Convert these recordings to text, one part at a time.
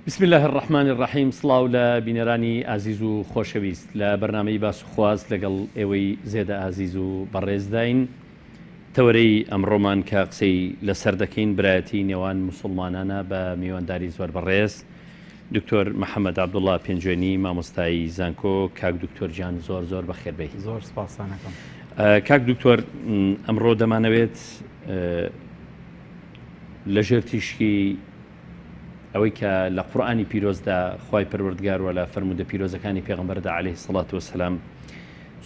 بسم الله الرحمن الرحیم سڵاو لە بینەرانی ئازیز و خۆشەویست لە بەرنامەی باس و خواست لەگەڵ ئێوەی زێدە ئازیز و بەڕێزداین تەوەرەی ئەمڕۆمان کە قسەی لەسەر دەکەین برایەتی نێوان موسوڵمانانە بە میوانداری زۆر بەڕێز دکتۆر محەمەد عەبدوڵا پێنجوێنی مامۆستای زانکۆ کاک دکتۆر گیان زۆر زۆر بەخێر بێی. زۆر سپاستان ئەکەم. کاک دکتۆر ئەمڕۆ دەمانەوێت لەژێر تیشکی ئەوەی کە لە قورئانی پیرۆزدا خوای پەروەردگار وە لە فەرموودە پیرۆزەکانی پێغەمبەردا عەلەیهی سڵات وەسەلام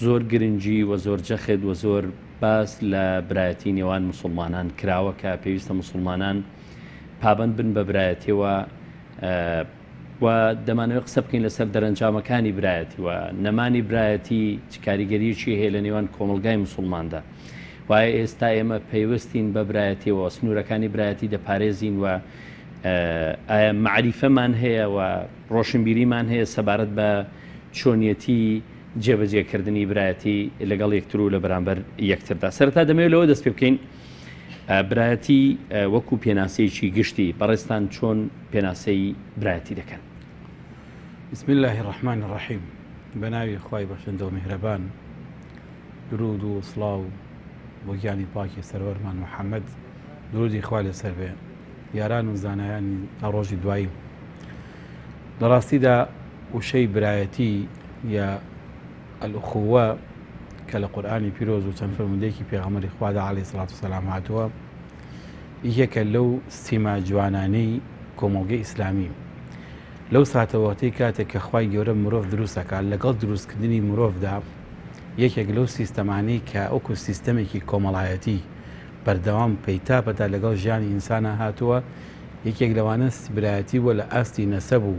زۆر گرنگی و زۆر جەخت و زۆر باس لە برایەتی نێوان موسڵمانان کراوە کە پێویستە موسڵمانان پابەند بن بە برایەتیەوە و دەمانەوێت قسە بکەین لەسەر دەرەنجامەکانی برایەتی و نەمانی برایەتی چ کاریگەریەکی هەیە لە نێوان کۆمەڵگای موسڵماندا وایە ئێستا ئێمە پەیوەستین بە برایەتیەوە سنوورەکانی برایەتی دەپارێزین و ئایا مەعریفەمان هەیە و ڕۆشنبیریمان هەیە سەبارەت بە چۆنیەتی جێبەجێکردنی برایەتی لەگەڵ یەکتر و لە بەرامبەر یەکتردا. سەرەتا دەمەوێت لەوە دەست پێ بکەین برایەتی وەکو پێناسەیەکی گشتی بەڕێزتان چۆن پێناسەی برایەتی دەکەن؟ بسم الله الرحمن الرحیم بە ناوی خوای بەخشندە و میهرەبان درود و سڵاو بۆ گیانی پاکی سەروەرمان محەممەد درودی خوا لەسەر بێ یاران و زانایانی تا ڕۆژی دوایی لە ڕاستیدا وشەی برایەتی یا الاخوە کە لە قورئانی پیرۆز و چەند فەرموودەیەکی پێغەمبەری خوادا عەلەیهی سڵات و سەلام هاتووە یەکێکە لەو سیما جوانانەی کۆمەڵگەی ئیسلامی لەو ساتەوەتەی کاتێک کە خوای گەورە مرۆڤ دروست دەکات لەگەڵ دروستکردنی مرۆڤدا یەکێک لەو سیستەمانەی کە وەکو سیستەمێکی کۆمەڵایەتی بەردەوام پەیتا پەتا لەگەڵ ژیانی ئینسانا هاتووە یەکێک لەوانە برایەتی بووە لە ئاستی نەسەب و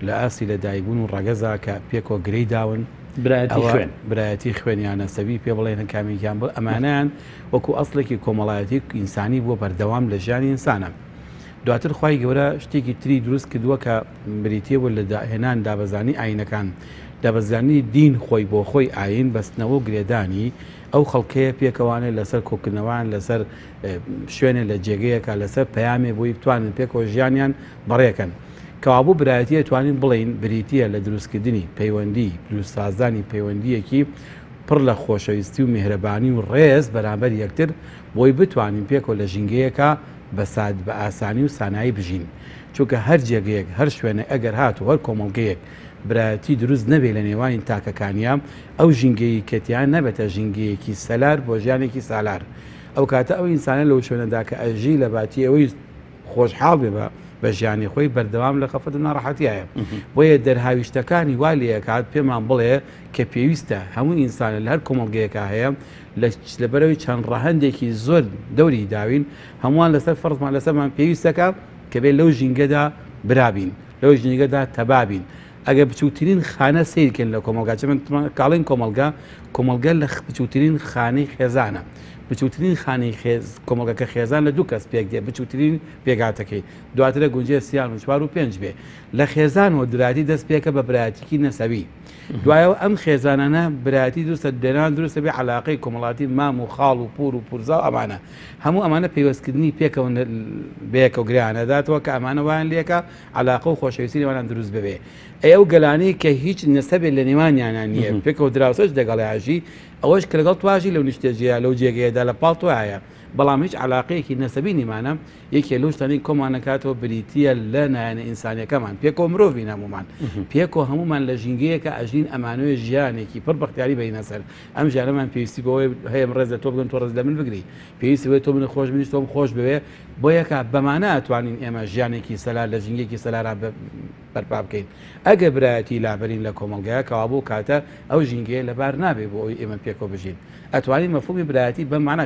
لە ئاستی لە دایکبوون و ڕەگەزا کە پێکەوە گرێی داون برایەتی خوێن برایەتی خوێن یا نەسەبی پێ بڵێن کامێکیان بڵ ئەمانیان وەکو ئەسڵێکی کۆمەڵایەتی ئینسانی بووە بەردەوام لە ژیانی ئینسانە دواتر خوای گەورە شتێکی تری دروست کردووە کە بریتیە بوو لە داهێنان دابەزانی ئاینەکان دابەزانی دین خۆی بۆ خۆی ئاین بەستنەوە و گرێدانی ئەو خەڵکەیە پێکەوانێ لەسەر کۆکردنەوەیان لەسەر شوێنێ لە جێگەیەکە لەسەر پەیامێ بۆی بتوانن پێکەوە ژیانیان بەڕێکەن. کەوابوو برایەتی ئەتوانین بڵێین بریتییە لە دروستکردنی پەیوەندی، دروستسازدانی پەیوەندییەکی پڕ لە خۆشەویستی و میهرەبانی و ڕێز بەرامبەر یەکتر بۆی بتوانین پێکەوە لە ژینگەیەکا بە ساد بە ئاسانی و سانایی بژین. چونکە هەر جێگەیەک هەر شوێنێک ئەگەر هاتوو هەر کۆمەڵگەیەک برایەتی دروست نەبێ لە نێوانی تاکەکانیا ئەو ژینگەیەی کە تیا نەبێتە ژینگەیەکی سەلار بۆ ژیانێکی سالار ئەو کاتە ئەو ئینسانە لەو شوێنەدا کە ئەژی لە باتی ئەوەی خۆشحاڵ بێ بە بە ژیانی خۆی بەردەوام لە خەفەت و ناڕەحەتیایە بۆیە دەرهاویشتەکانی وا لێکات پێمان بڵێ کە پێویستە هەموو ئینسانە لە هەر کۆمەڵگەیەکا هەیە لە لەبەرەوەی چەند ڕەهەندێکی زۆر دەوری داوین هەمووان لەسەر فەرزمان لەسەرمان پێویستەکە کە بێ لەو ژینگەدا برابین لەو ژینگەدا تەبابین ئەگەر بچووکترین خانە سەیرکەن لە کۆمەڵگا چ من کاڵین کۆمەڵگا کۆمەڵگە لە بچووکترین خانەی خێزانە بچووکترین خانەی خێز کۆمەڵگەکە خێزان لە دوو کەس پێک دێ بچووکترین پێکهاتەکەی دواترە گونجێ سیان و چوار و پێنج بێ لە خێزانەوە دراتی دەست پێکە بە برایەتیکی نەسەوی دوایەوە ئەم خێزانانە برایەتی دروستە دێنان دروستە بێ علاقەی کۆمەڵاتی مام و خاڵ و پور و پورزا و ئەمانە هەموو ئەمانە پەیوەستکردنی پێکەوە بەیەکەوە گریانەداتەوە کە ئەمانە وایان لێکە عەلاقە و خۆشەویستی نێوانیان دروست ببێ. ئەی ئەو گەلانەی کە هیچ نەسەبێ لە نێوانیانا نییە، پێکەوە دراوسێش لەگەڵیا ئەژی، ئەوەش کە لەگەڵ تۆ ئەژی لەو نیشتەجێیە، لەو جێگەیەدا لە پاڵ تۆیایە، بەڵام هیچ عەلاقەیەکی نەسەبی نیمانە، یەکێ لەو شتانەی کۆمان ئەکاتەوە بریتییە لە نایەنە ئینسانییەکەمان، پێکەوە مرۆڤین هەموومان، پێکەوە هەموومان لە ژینگەیەکا ئەژین ئەمانەوێ ژیانێکی پڕ بەختیاری بەرینە سەر، ئەم ژیانەمان پێویستی بەوەی هەیە من ڕێز لە تۆ بگرم تۆ ڕێز لە من بگری، پێویستی بەوەیە تۆ منت خۆش منیش تۆم خۆش بوێ، بۆیەکا بەمانە ئەتوانین ئێمە ژیانێکی سەلار لە ژینگەیەکی سەلارا بەرپا بکەین. ئەگەر برایەتی لابەرین لە کۆمەڵگایا کەوابوو کاتە ئەو ژینگەیە لەبار نابێ بۆ ئەوەی ئێمە پێکەوە بژین. ئەتوانین مەفهومی برایەتی بەم مانا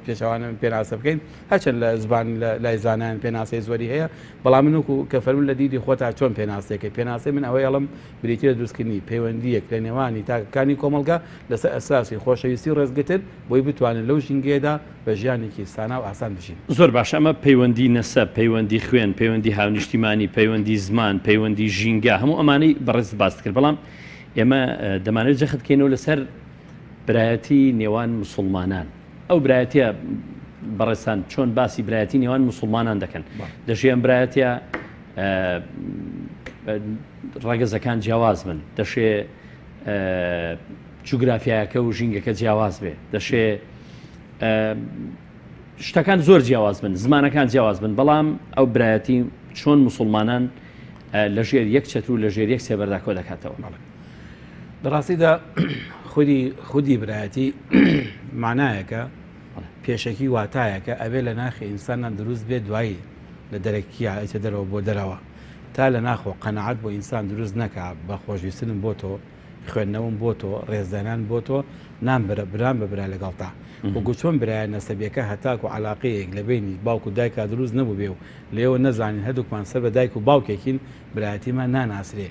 پێچەوانە پێناسە بکەین هەرچەند لە زبان لە لای زانایان پێناسەی زۆری هەیە بەڵام من وەکو کە فەرموون لە دیدی خۆتا چۆن پێناسەیەکەی پێناسەی من ئەوەی ئەڵێم بریتیە لە دروستکردنی پەیوەندییەک لە نێوانی تاکەکانی کۆمەڵگا لەسەر ئەساسی خۆشەویستی و ڕێزگرتن بۆی بتوانن لەو ژینگەیەدا بە ژیانێکی سانا و ئاسان بژین. زۆر باشە ئەمە پەیوەندی نەسەب، پەیوەندی خوێن، پەیوەندی هاونیشتیمانی، پەیوەندی زمان، پەیوەندی ژینگە، هەموو ئەمانەی بەڕێزت باست کرد، بەڵام ئێمە دەمانەوێت جەخت بکەینەوە لەسەر برایەتی نێوان موسوڵمانان. ئەو برایەتیە بەڕێزتان چۆن باسی برایەتی نێوان موسوڵمانان دەکەن؟ دەشێ ئەم برایەتیە ڕەگەزەکان جیاواز بن، دەشێ جوگرافیایەکە و ژینگەکە جیاواز بێ، دەشێ شتەکان زۆر جیاواز بن، زمانەکان جیاواز بن، بەڵام ئەو برایەتی چۆن موسڵمانان لەژێر یەک چەتر و لەژێر یەک سێبەردا کۆ دەکاتەوە؟ لە ڕاستیدا خودی خودی برایەتی مانایەکە پێشەکی واتایەکە ئەبێ لە ناخی ئینساندا دروست بێ دوایی لە دەرەکیە ئەچێ دەرەوە بۆ دەرەوە تا لە ناخۆ قەناعەت بۆ ئینسان دروست نەکا بە خۆشویستنم بۆ تۆ خوێندنەوەم بۆ تۆ ڕێزدانان بۆ تۆ نام برا برام بە برا لەگەڵتا وەکو چۆن برایە نەسەبیەکە هەتاکو عەلاقەیەک لە بەینی باوک و دایکا دروست نەبووبێ و لێوە نەزانین هەردووکمان سەر بە دایک و باوکێکین برایەتیمان ناناسرێ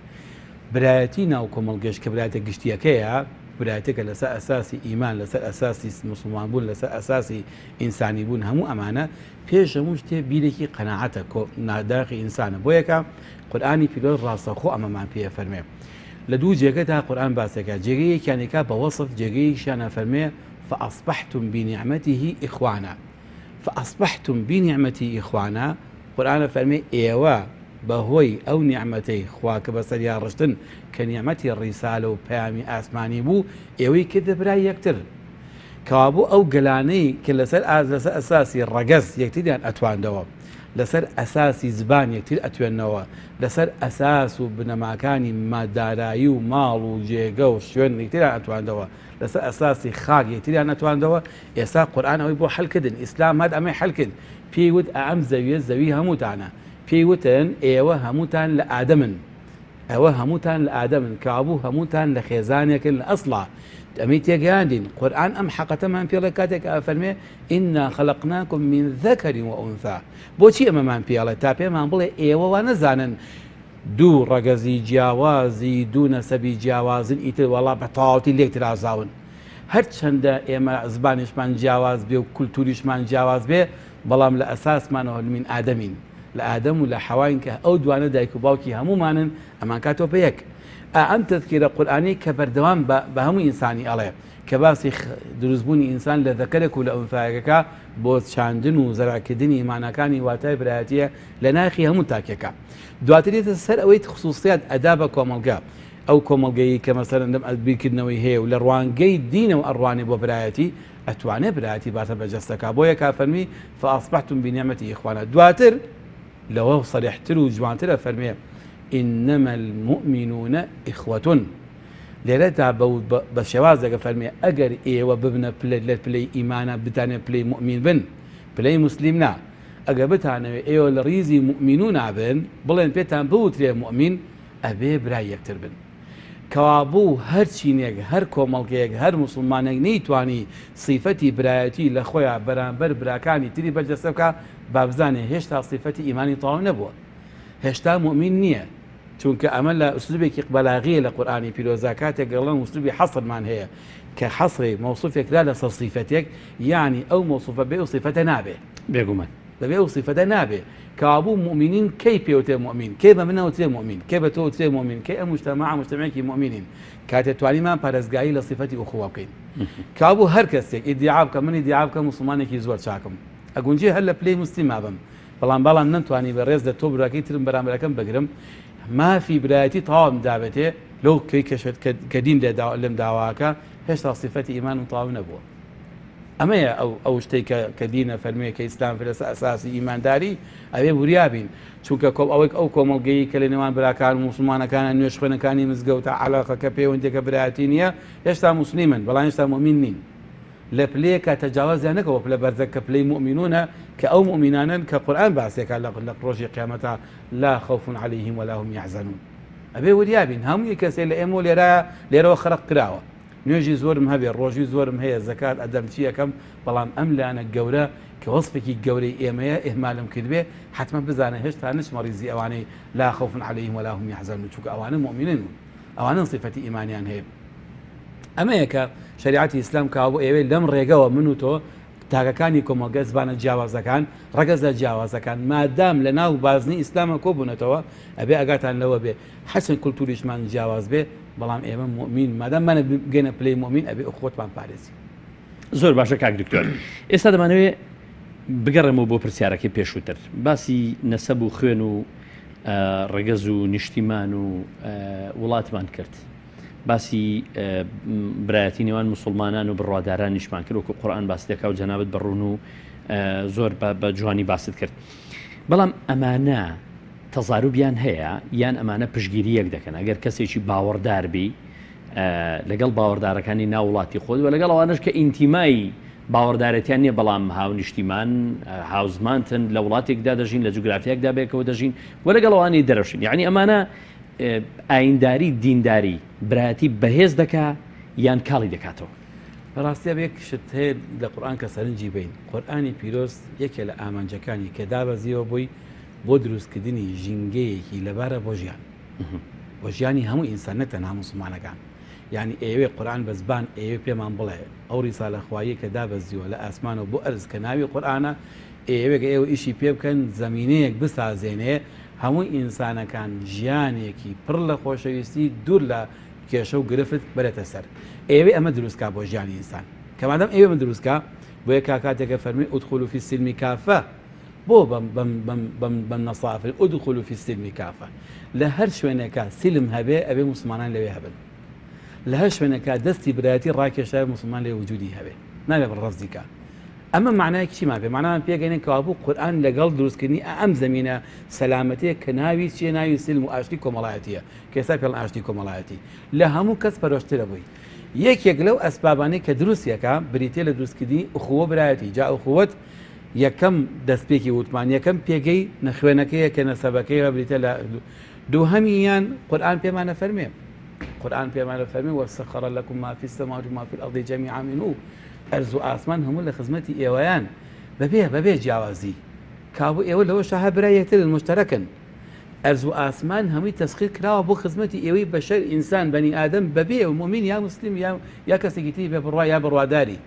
برایەتی ناو کۆمەڵگەش کە برایەتە گشتیەکەیە برایەتێکە لەسەر ئەساسی ئیمان لەسەر ئەساسی موسڵمان بوون لەسەر ئەساسی ئینسانی بوون هەموو ئەمانە پێش هەموو شتێ بیرێکی قەناعەتە کۆ ناداخی ئینسانە بۆیەکە قورئانی پیرۆز ڕاستەوخۆ ئەمەمان پێ ئەفەرمێ لە دوو جێگەدا قورئان باسێکە جێگەیەکیان ئەیکا بە وەسف جێگەیەکیان ئەفەرمێ فأصبحتم بنعمته إخوانا فأصبحتم بنعمته إخوانا قورئان ئەفەرمێ ئێوە بەهۆی ئەو نیعمەتەی خوا کە بەسەریا ڕشتن کە نیعمەتی ڕیسالە و پەیامی ئاسمانی بوو ئێوەی کردە برای یەکتر کەوابوو ئەو گەلانەی کە لەسەر ئاز لەسەر ئەساسی ڕەگەز یەکتریان ئەتواندەوە، لەسەر ئەساسی زبان یەکتر ئەتوێنەوە، لەسەر ئەساس و بنەماکانی دارایی و ماڵ و جێگە و شوێن یەکتریان ئەتواندەوە، لەسەر ئەساسی خاک یەکتریان ئەتواندەوە، ئێستا قورئان ئەوەی بۆ حەل کردن، ئیسلام هات ئەمەی حەل کرد، پێی وت ئەم زەویە زەوی هەمووتانە، پێی وتن ئێوە هەمووتان لە ئادەمن، ئەوە هەمووتان لە ئادەمن کەوابوو هەمووتان لە خێزانێکن لە ئەسڵا ئەمەی تێگەیاندین قورئان ئەم حەقەتەمان پێڵێ کاتێک ئەفەرمێ ئینا خەلقناکم من ذەکەر و ئونثا بۆچی ئەمەمان پێڵێ تا پێمان بڵێ ئێوە وا نەزانن دوو ڕەگەزی جیاوازی دوو نەسەبی جیاوازن ئیتر وەڵا بە تەواوەتی لێک ترازاون هەرچەندە ئێمە زبانیشمان جیاواز بێ و کولتوریشمان جیاواز بێ بەڵام لە ئەساسمانەوە من ئادەمین لە ئادەم و لە حەواین کە ئەو دوانە دایک و باوکی هەموومانن ئەمانکاتەوە بە یەک. ئا ئەم تەزکیرە قورئانیەی کە بەردەوام بە بە هەموو ئینسانی ئەڵێ کە باسی دروستبوونی ئینسان لە ذەکەرێک و لە ئونثایەکەکە بۆ چاندن و زەرعکردنی ماناکانی واتای برایەتیە لە ناخی هەموو تاکێکا. دواتر دێتە سەر ئەوەی خسوسیات ئەدا بە کۆمەڵگە ئەو کۆمەڵگەیەی کە مەسەلەن لەم بیرکردنەوەی هەیە و لە ڕوانگەی دینەوە ئەڕوانێ بۆ برایەتی ئەتوانێ برایەتی باتە بەرجەستەکا بۆیە کا فەرمی فاصبحتم بنعمتی اخوانا دواتر لەوە صریحتر و جوانتر ئەفەرمێ انما المؤمنون اخوة لێرەدا بە شێوازێک ئەفەرمێ ئەگەر ئێوە ببنە پلە لە پلەی ئیمانە بتانێ پلەی مؤمن بن پلەی موسلیم نا ئەگەر بتانەوێ ئێوە لە ڕیزی مؤمنونا بن بڵێن پێتان بوترێ مؤمن ئەبێ برای یەکتر بن. کەوابوو هەر چینێک، هەر کۆمەڵگەیەک، هەر موسڵمانێک نەیتوانی سیفەتی برایەتی لە خۆیا بەرامبەر براکانی تری بەرجەستە بکا، با بزانێ هێشتا سیفەتی ئیمانی تەواو نەبووە. هێشتا موئمین نییە. چونکە ئەمە لە ئوسلوبێکی بەلاغییە لە قورئانی پیرۆزدا کاتێک ئەڵێن ئوسلوبی حەسرمان هەیە کە حەسری مەوسوفێک کرا لەسەر سیفەتێک یانی ئەو مەوسوفە بێ ئەو سیفەتە نابێ. بێگومان. بەبێ ئەو سیفەتە نابێ. کەوابوو موئمینین کەی پێ وترێ موئمین؟ کەی بە من ئەوترێ موئمین؟ کەی بە تۆ ئەوترێ موئمین؟ کەی ئەم موجتەماعە موجتەمعێکی موئمینین؟ کاتێ توانیمان پارێزگاری لە سیفەتی ئوخوە بکەین. کەوابوو هەر کەسێک ئیدیعا بکا من ئیدیعا بکەم موسڵمانێکی زۆر چاکم ئەگونجێ هەر لە پلەی موسلیما بم بەڵام بەڵام نەمتوانی بە ڕێز لە تۆ براکەی ترم بەرامبەرەکەم بگرم مافی برایەتی تەواوم دابێتێ لەو کەی کەشت کە دین لێم داواکە هێشتا سیفەتی ئیمانم تەواو نەبووە. ئەمەیە ئەو ئەو شتەی کە کە دین ئەفەرموێ کە ئیسلام لەسەر ئەساسی ئیمانداری ئەبێ وریا بین چونکە کۆ ئەوەی ئەو کۆمەڵگەی کە لە نێوان براکان و موسڵمانەکانە نوێژخوێنەکانی مزگەوتە عەلاقەکە پەیوەندیەکە برایەتی نییە هێشتا موسلیمن بەڵام هێشتا موئمین نین لە پلەیەکە تەجاوازیان نەکەوە پلە بەرزە کە پلەی موئمینونە کە ئەو موئمینانەن کە قورئان باسێکا لە لە ڕۆژی قیامەتا لا خوف علیهم ولا هم یحزنون ئەبێ وریا بین هەمووی کەسێ لە ئێمە لێرە لێرەوە خەرق کراوە نوێژی زۆرم هەبێ ڕۆژوی زۆرم هەیە زەکات ئەدەم چی ئەکەم بەڵام ئەم لایەنە گەورە کە وەسفێکی گەورەی ئێمەیە ئیهمالم کردبێ حەتمەن بزانە هێشتا نەچمە ڕیزی ئەوانەی لا خوف علیهم ولا هم یحزنون چونکە ئەوانە موئمینن و ئەوانەن سیفەتی ئیمانیان هەیە ئەمەیە کە شەریعەتی ئیسلام کاوە ئێوەی لەم ڕێگەوە من و تۆ تاکەکانی کۆمەڵگە زبانە جیاوازەکان ڕەگەزە جیاوازەکان مادام لە ناو بازنی ئیسلامە کۆبوونەتەوە ئەبێ ئەگاتان لەوە بێ هەرچەند کولتوریشمان جیاواز بێ بەڵام ئێمە موئمین مادام مانە بگەینە پلەی موئمین ئەبێ ئوخوەتمان پارێزی. زۆر باشە کاک دکتۆر ئێستا دەمانەوێ بگەڕێمەوە بۆ پرسیارەکەی پێشووتر باسی نەسەب و خوێن و ڕەگەز و نیشتیمان و وڵاتمان کرد. باسی برایەتی نێوان موسڵمانان و بڕوادارانیشمان کرد وەکو قورئان باسی دەکا و جەنابت بە ڕوون و زۆر بە جوانی باست کرد. بەڵام ئەمانە تەزاروبیان هەیە یان ئەمانە پشتگیری یەک دەکەن ئەگەر کەسێکی باوەڕدار بی لەگەڵ باوەڕدارەکانی ناو وڵاتی خۆت و لەگەڵ ئەوانەش کە ئینتیمای باوەڕدارێتیان نییە بەڵام هاونیشتیمان هاوزمانتن لە وڵاتێکدا دەژین لە جوگرافیاکدا بێکەوە دەژین و لەگەڵ ئەوانی دەرەشین یعنی ئەمانە ئاینداری دینداری برایەتی بەهێز دەکا یان کاڵی دەکاتەوە؟ لە ڕاستیا یەک شت هەیە لە قورئان کە سەرنجی بەین، قورئانی پیرۆز یەکێ لە ئامانجەکانی کە دابەزیوە بۆی بۆ دروستکردنی ژینگەیەکی لەبارە بۆ ژیان، بۆ ژیانی هەموو ئینسان نەک تەنها موسڵمانەکان. یانی ئەیەوێ قورئان بە زبان ئەیەوێ پێمان بڵێ ئەو ڕیسالە خواییە کە دابەزیوە لە ئاسمانەوە بۆ ئەرز کە ناوی قورئانە ئەیەوێ کە ئێوە ئیشی پێ بکەن زەمینەیەک بسازێنێ هەموو ئینسانەکان ژیانێکی پڕ لە خۆشەویستی دوور لە کێشە و گرفت بەرێتە سەر. ئەیەوێ ئەمە دروست کا بۆ ژیانی ئینسان. کە مادام ئەیەوێ ئەمە دروست کا، بۆیە کا کاتێک کە فەرمووی ادخلوا فی السلم کافە، بۆ بەم بەم بەم بەم بەم نەسە ئەفەرموێ ادخلوا فی السلم کافە. لە هەر شوێنێکا سلم هەبێ ئەبێ موسڵمانان لەوێ هەبن. لە هەر شوێنێکا دەستی برایەتی ڕاکێشرابێ موسڵمان لەوێ وجودی هەبێ. نابێ ڕەفزی کا. ئەمە مەعنایەکی چیمان پێ مەعنامان پێگەینێ کەوابوو قورئان لەگەڵ دروستکردنی ئەم زەمینە سەلامەتیە کە ناوی چیە ناوی سلم و ئاشتی کۆمەڵایەتیە کە ئێستا پێڵن ئاشتی کۆمەڵایەتی لە هەموو کەس پەرۆشترە بووی یەکێک لەو ئەسبابانەی کە دروستیەکە بریتە لە دروستکردنی ئوخوە برایەتی جا ئوخوەت یەکەم دەستپێکی وتمان یەکەم پێگەی نەخوێنەکەیە کە نەسەبەکەیە بریتە لە دووهەمیان قورئان پێمانە فەرمێ قورئان پێمانە فەرمێ وسخر لكم ما في السماوات وما في الأرض جميعا منه ئەرز و ئاسمان هەموو لە خزمەتی ئێوەیان بەبێ بەبێ جیاوازی کابوو ئێوە لەوەشا هەر برای یەکترن موشتەرەکن ئەرز و ئاسمان هەمووی تەسخیر کراوە بۆ خزمەتی ئێوەی بەشەر ئینسان بەنی ئادەم بەبێ مومین یا موسلیم یا یا کەسێکی تری بێ بڕوا یا بڕواداری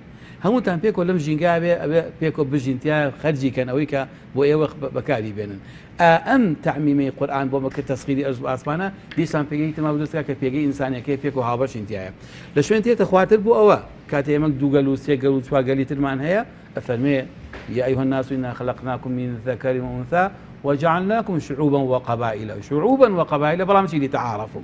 هەمووتان پێکەوە لەم ژینگا بێ ئەبێ پێکەوە بژین تیا خەرجی کەن ئەوەی کە بۆ ئێوە بەکاری بێنن ئا ئەم تەعمیمەی قورئان بۆ مەکە تەسخیری ئەرز و ئاسمانە دیسان پێگەی ترمان دروست کە کە پێگەی ئینسانیەکەی پێکەوە هاوبەشین تیایە لە شوێن تێتە خواتر بۆ ئەوە کاتێ ئێمە دوو گەل و سێ گەل و چوار گەلی ترمان هەیە ئەفەرمێ یا أيها الناس إنا خلقناكم من ذكر وأنثى وجعلناكم شعوبا وقبائل شعوبا وقبائل بەڵام چی لتعارفوا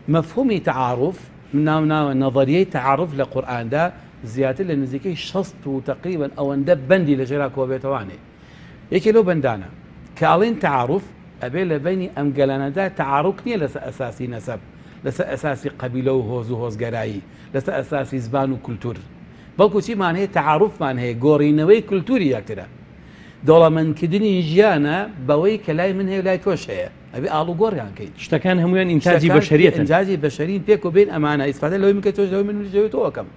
مفهومی تعارف ناو ناوە نەظەریەی تعارف لە قورئاندا زیاتر لە نزیکەی 60 و تقریبا ئەوەندە بەندی لەژێرا کۆبێتەوانێ یەکێ لەو بەندانە کە ئەڵێن تەعاروف ئەبێ لە بەینی ئەم گەلانەدا تەعاروک نییە لەسەر ئەساسی نەسەب، لەسەر ئەساسی قەبیلە و هۆز و هۆزگەرایی، لەسەر ئەساسی زبان و کولتور. بەڵکو چیمان هەیە تەعاروفمان هەیە گۆڕینەوەی کولتوری یەکترە. دەوڵەمەندکردنی ژیانە بەوەی کە لای من هەیە و لای تۆش هەیە. ئەبێ ئاڵوگۆڕیان کەین. شتەکان هەموویان ئینتاجی شتەکان بەشەریەتن. ئینتاجی بەشەرین پێکەوە بێین ئەمانە ئیسفادە لەوەی من کە تۆش لەوەی من منیش لەوەی تۆ ئەکەم.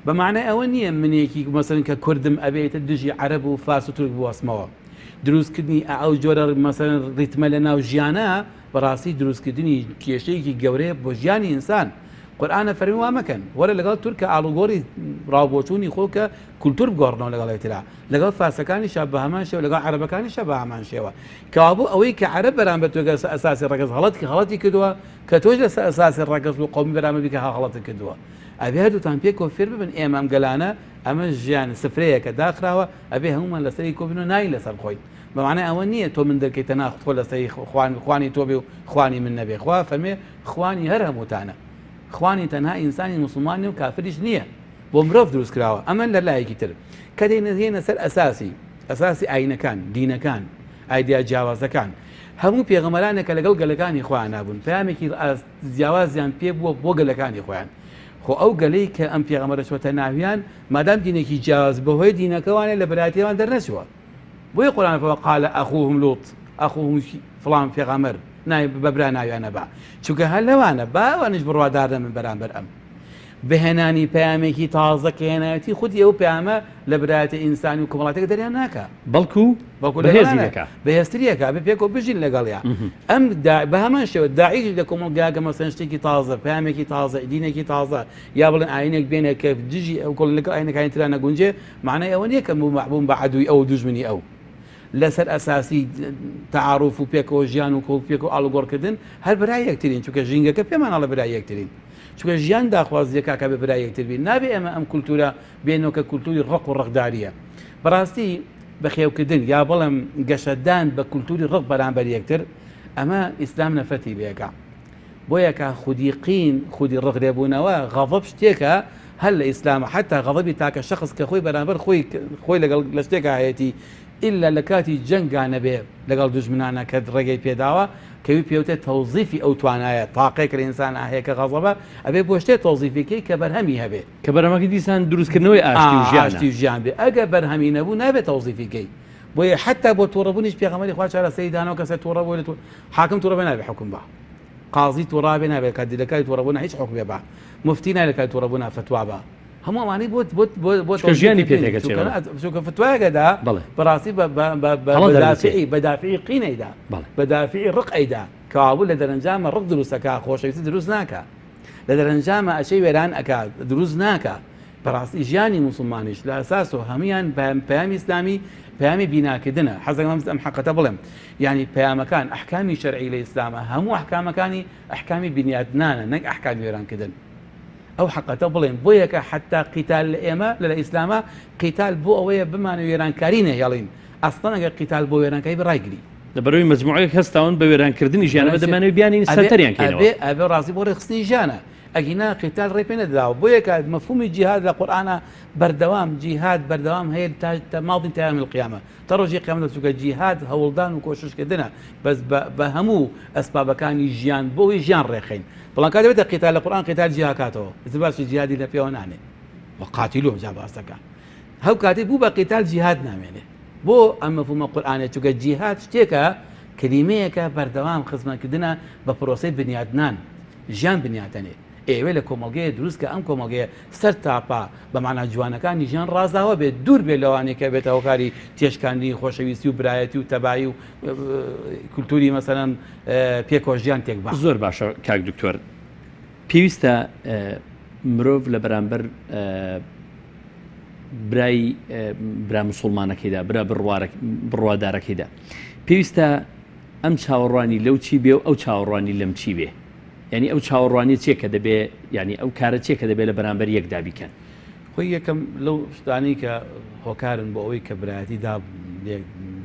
بە مەعنای ئەوە نییە منێکی مەسەلەن کە کوردم ئەبێ ئیتر دژی عەرەب و فارس و تورک بوەستمەوە. دروستکردنی ئەو جۆرە مەسەلەن ڕیتمە لە ناو ژیانە بەڕاستی دروستکردنی کێشەیەکی گەورەیە بۆ ژیانی ئینسان. قورئان ئەفەرموێ وا مەکەن. وەرە لەگەڵ تورکە ئاڵوگۆڕی ڕاوبۆچوونی خۆ کە کولتور بگۆڕنەوە لەگەڵ یەکترا. لەگەڵ فارسەکانیشا بە هەمان شێوە لەگەڵ عەرەبەکانیشا بە هەمان شێوە. کەوابوو ئەوەی کە عەرەب بەرامبەر تۆ لەسەر ئەساسی ڕەگەز هەڵەتی کردووە کە تۆش لەسەر ئەساسی ڕەگەز و قەومی بەرامبەر بیکە هەڵەتت کردووە. ئەبێ هەردووتان پێکەوە فێر ببن ئێمە ئەم گەلانە ئەمە ژیان سفرەیەکە داخراوە ئەبێ هەموومان لەسەری کۆبین و ناین لەسەر خۆین بە معنای ئەوە نییە تۆ من دەرکەی تەنها خۆ لەسەری خوان خوانی تۆ بێ و خوانی من نەبێ خوا فەرمێ خوانی هەر هەمووتانە خوانی تەنها ئینسانی موسڵمانی و کافریش نییە بۆ مرۆڤ دروست کراوە ئەمە لە لایەکی تر کە دێنە سەر ئەساسی ئەساسی ئاینەکان دینەکان ئایدیا جیاوازەکان هەموو پێغەمبەرانێک کە لەگەڵ گەلەکانی خۆیان بوون پەیامێکی جیاوازیان پێ بووە بۆ گەلەکانی خۆیان. خۆ ئەو گەلەی کە ئەم پێغەمبەرە چۆتە ناویان، مادام دینێکی جیاواز بەهۆی دینەکەوانە لە برایەتییەوان دەرنەچووە. بۆیە قورئان فەرمووە قال اخوهم لوط، اخوهم فڵان پێغەمبەر، ناوی بە برا ناویان نەبا. چونکە هەر لەوانە، با ئەوانیش بڕوادار نەبن بەرامبەر ئەم. بەهێنانی پەیامێکی تازە کە هێنایەتی خودی ئەو پەیامە لە برایەتە ئینسانی و کۆمەڵاتەکە دەریان ناکا. بەڵکو بەڵکو بەهێزی لەگەڵیانە دەکا. بەهێزتری ئەکا، ئەبێ پێکەوە بژین لەگەڵیا. ئەم دا بە هەمان شێوە داعیش لە کۆمەڵگاکە مەسەن شتێکی تازە، پەیامێکی تازە، دینێکی تازە یا بڵێن ئاینێک بێنێ کە دژی ئەو کۆڵ لەگەڵ ئاینەکانی ترا نەگونجێ، معنای ئەوە نییە کە بووم بە عەدوی ئەو و دوژمنی ئەو. لەسەر ئەساسی تەعاروف و پێکەوە ژیان و کۆ پێکەوە ئاڵوگۆڕکردن هەر برای یەکترین، چونکە ژینگەکە پێمان ئەڵێ برای یەکترین. چونکە ژیان داخوازییە کاکە بێ برای یەکتر بین. نابێ ئێمە ئەم کولتوورە بێنەوە کە کولتووری ڕق و ڕقدارییە. بەڕاستی بەخێوکردن یا بڵێم گەشەدان بە کولتووری ڕق بەرامبەر یەکتر ئەمە ئیسلام نەفرەتی لێکا. بۆیە کە خودی قین، خودی ڕق لێبوونەوە، غەضەب شتێکە هەر لە ئیسلامە حەتا غەضەبی تاکە شەخس کە خۆی بەرامبەر خۆی خۆی لەگەڵ لە شتێکا هەیەتی ئیلا لە کاتی جەنگا نەبێ لەگەڵ دوژمنانا کە ڕێگەی پێداوە کە وی پێوتێ تەوزیفی ئەو توانایە تاقەیەک لە ئینسانا هەیە کە غەضەبە ئەبێ بۆ شتێ تەوزیفی کەی کە بەرهەمی هەبێ. کە بەرهەمەکەی دیسان دروستکردنەوەی ئاشتی و ژیانە. ئاشتی و ژیان بێ ئەگەر بەرهەمی نەبوو نابێ تەوزیفی کەی. بۆیە حەتا بۆ توڕەبوونیش پێغەمبەری خوا چارەسەری داناوە کەسێ توڕە بوو لە حاکم توڕە بێ نابێ حوکم با قازی توڕا بێ نابێ کە لە کاتی توڕەبوونا هیچ حوکمێ با مفتی نابێ لە کاتی توڕەبوونا فتوا با هەموو ئەوانەی بۆ بۆ بۆ بۆ چونکە ژیانی پێ تێکەچێ چونکە چونکە فتوایەکە دا بەڵێ بەڕاستی بە بە بە بە هەڵە بە دەردەچێ دافعی بە دافعی قین ئەیدا بەڵێ بە دافعی ڕق ئەیدا کەوابوو لە دەرەنجامە ڕق دروست ئەکا خۆشەویستی دروست ناکا لە دەرەنجامە ئەچێ وێران ئەکا دروست ناکا بەڕاستی ژیانی موسڵمانیش لە ئەساسەوە هەموویان پەیامی ئیسلامی پەیامی بیناکردنە حەزەکەم ئەم حەقەتە بڵێم یعنی پەیامەکان ئەحکامی شەرعی لە ئیسلامە هەموو ئەحکامەکانی ئەحکامی بنیادنانە نەک ئەحکامی وێرانکردن ئەو حەقەتە بڵێم بۆ یەکە حتا قیتال لە ئێمە لە ئیسلامە قیتال بۆ ئەوەیە بمانە وێرانکاری نەهێڵین ئەسڵەن ئەگەر قیتال بۆ وێرانکاری بڕایگری لەبەرەوەی مەجموعەیەک هەستاون بە وێرانکردنی ژیانەوە دەمانەوێت بیانین سەنتەریان کەینەوە. ئەبێ ئەبێ ڕاستی بۆ ڕێکخستنی ژیانە ئەگینا قیتال ڕێ پێ نەدراوە بۆیە کە مەفهومی جیهاد لە قورئانا بەردەوام جیهاد بەردەوام هەیە تا تا ماضی تا یوم القیامە تا ڕۆژی قیامەت چونکە جیهاد هەوڵدان و کۆششکردنە بەس بە بە هەموو ئەسبابەکانی ژیان بۆ ئەوەی ژیان ڕێخەین بەڵام کاتێ بێتە قیتال لە قورئان قیتال جیاکاتەوە ئیتر باسی جیهادی لە پێوە نانێ وقاتلوهم جا باس دەکا هەو کاتێ بوو بە قیتال جیهاد نامێنێ بۆ ئەم مەفهومە قورئانە چونکە جیهاد شتێکە کەلیمەیەکە بەردەوام خزمەتکردنە بە پرۆسەی بنیادنان ژیان بنیاتەنێ ئەیەوێ لە کۆمەڵگەیە دروست کە ئەم کۆمەڵگەیە سەر تاپا بە مانا جوانەکانی ژیان ڕازاوە بێت دوور بێت لەوانەی کە بێتە هۆکاری تێشکاندنی خۆشەویستی و برایەتی و تەبایی و کولتوری مەسەلەن پێکەوە ژیان تێک با. زۆر باشە کاک دکتۆر پێویستە مرۆڤ لە بەرامبەر برای برا مسوڵمانەکەیدا برا بڕوادارەکەیدا پێویستە ئەم چاوەڕوانی لەو چی بێ و ئەو چاوەڕوانی لەم چی بێ یعنی ئەو چاوەڕوانی چیە کە دەبێ یعنی ئەو کارە چیە کە دەبێ لە بەرامبەر یەکدا بیکەن؟ خۆی یەکەم لەو شتانەی کە هۆکارن بۆ ئەوەی کە برایەتی دا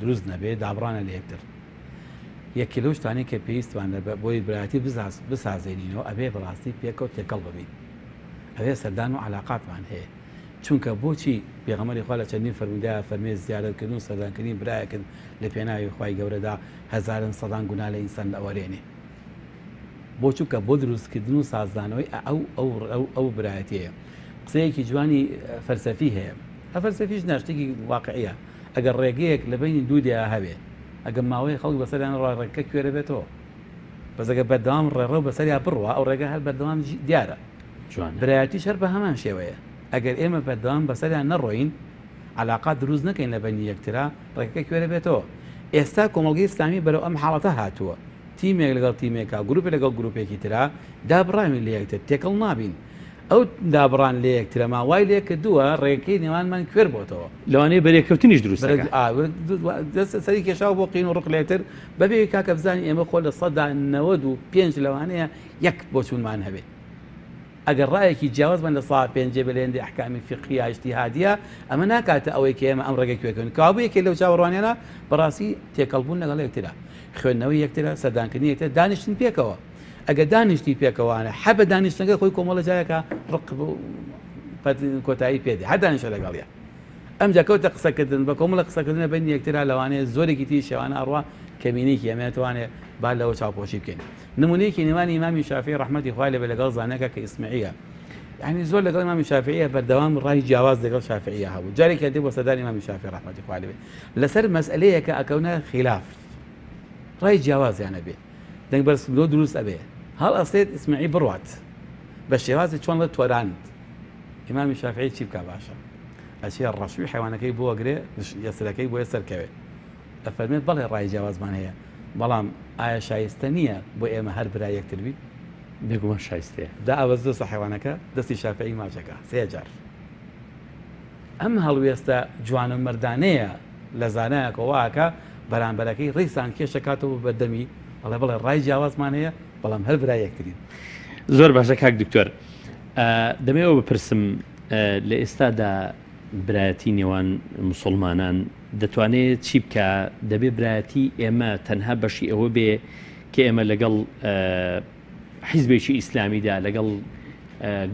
دروست نەبێ دابڕانە لە یەکتر یەکێ لەو شتانەی کە پێویستمان لە بۆی برایەتی بسازێنینەوە ئەبێ بەڕاستی پێکەوە تێکەڵ ببین ئەبێ سەردان و علاقاتمان هەیە چونکە بۆچی پێغەمبەری خوا لە چەندین فەرموودەیا فەرمووی زیارەت کردن و سەردان کردنی برایەکت لە پێناوی خوای گەورەدا هەزارن سەدان گوناه لە ئینسان ئەوەرێنێ بۆ چونکە بۆ دروست کردن و سازدانەوەی ئەو ئەو ئەو ئەو برایەتیەیە قسەیەکی جوانی فەلسەفی هەیە هە فەلسەفیش نا شتێکی واقعیە ئەگەر ڕێگەیەک لە بینی دوو دیا هەبێ ئەگەر ماوەی خەڵک بەسەریان ڕا ڕێگەکە کوێرە بێتەوە بەس ئەگەر بەردەوام ڕێڕەو بەسەریا بڕوا ئەو ڕێگە هەر بەردەوام دیارە جوانە. برایەتیش هەر بە هەمان شێوەیە ئەگەر ئێمە بەردەوام بەسەریان نەڕۆین عەلاقات دروست نەکەین لە بەینی یەکترا ڕێگەکە کوێرە بێتەوە ئێستا کۆمەڵگەی ئیسلامی بەرەو ئەم حاڵەتە هاتووە تیمێک لەگەڵ تیمێکا گروپێک لەگەڵ گروپێکی ترا دابڕاوین لە یەکتر تێکەڵ نابین ئەو دابڕان لە یەکترەمان وای لێ کردووە ڕێگەکەی نێوانمان کوێر بۆتەوە. لەوانەیە بەرێکەوتنیش دروست دەکا. دەست سەری کێشاوە بۆ قین و ڕق لە یەکتر بەبێ ئەوەی کاکە بزانین ئێمە خۆ 95% لەوانەیە یەک بۆچوونمان هەبێ. ئەگەر ڕایەکی جیاوازمان 5% بێ لە هێندەی ئەحکامی فیقهی یا ئیجتیهادیە، ئەمە ناکاتە ئەوەی کە ئێمە ئەم ڕێگە کوێ کەوین. کەوابوو یەکێ لەو چاوەڕوانیانە بەڕاستی تێکەڵبوون لەگەڵ یەکترە، خوێندنەوەی یەکترە، سەردانکردنی یەکترە، دانیشتن پێکەوە. ئەگەر دانیشتی پێکەوانە حە بە دانیشتنەکە خۆی کۆمەڵە جایەکە ڕق کۆتایی پێ دێ هەر دانیشە لەگەڵیا. ئەمجا کەوتە قسەکردن بە کۆمەڵە قسەکردنە بەینی یەکترا لەوانەیە زۆرێکی تری شێوانە ئەڕوا کەمینەیەکی ئەمە توانێ با لەوە چاوپۆشی بکەین. نمونەیەکی نێوانی ئیمامی شافعی ڕەحمەتی خوای لێبێ لەگەڵ زاناکە کە ئیسمعیە یعنی زۆر لەگەڵ ئیمامی شافعیە بەردەوام ڕای جیاواز لەگەڵ شافعیە هەبوو جارێکیان دێ بۆ سەردانی ئیمامی شافعی ڕەحمەتی خوای لێبێ لەسەر مەسئلەیەکە ئەکەونە خیلاف ڕای جیاوازیان ئەبێ دەنگ بەرزکردنەوە دروست ئەبێ هەڵئەسێت ئیسمعی بڕوات بە شێوازی چۆن لە تۆراند ئیمامی شافعی چی بکا باشە ئەچێ ڕەشوی حیوانەکەی بۆ ئەگرێ یەسرەکەی بۆیە سەرکەوێ ئەفەرمێت بەڵێ ڕای جیاوازمان هەیە بەڵام ئایا شایستە نییە بۆ ئێمە هەر برای یەکتر بین؟ بێگومان شایستەیە. دا ئەوەزدۆسە حەیوانەکە دەستی شافعی ماچ ئەکا سێ جار. ئەم هەڵوێستە جوانە مەردانەیە لە زانایەکەوە وا ئەکا بەرامبەرەکەی ڕیسان کێش ئەکاتەوە بە دەمی ئەڵێ بەڵێ ڕای جیاوازمان هەیە بەڵام هەر برای یەکترین. زۆر باشە کاک دکتۆر دەمەوێ ئەوە بپرسم لە ئێستادا برایەتی نێوان موسوڵمانان دەتوانێ چی بکا؟ دەبێ برایەتی ئێمە تەنها بەشی ئەوە بێ کە ئێمە لەگەڵ حیزبێکی ئیسلامیدا لەگەڵ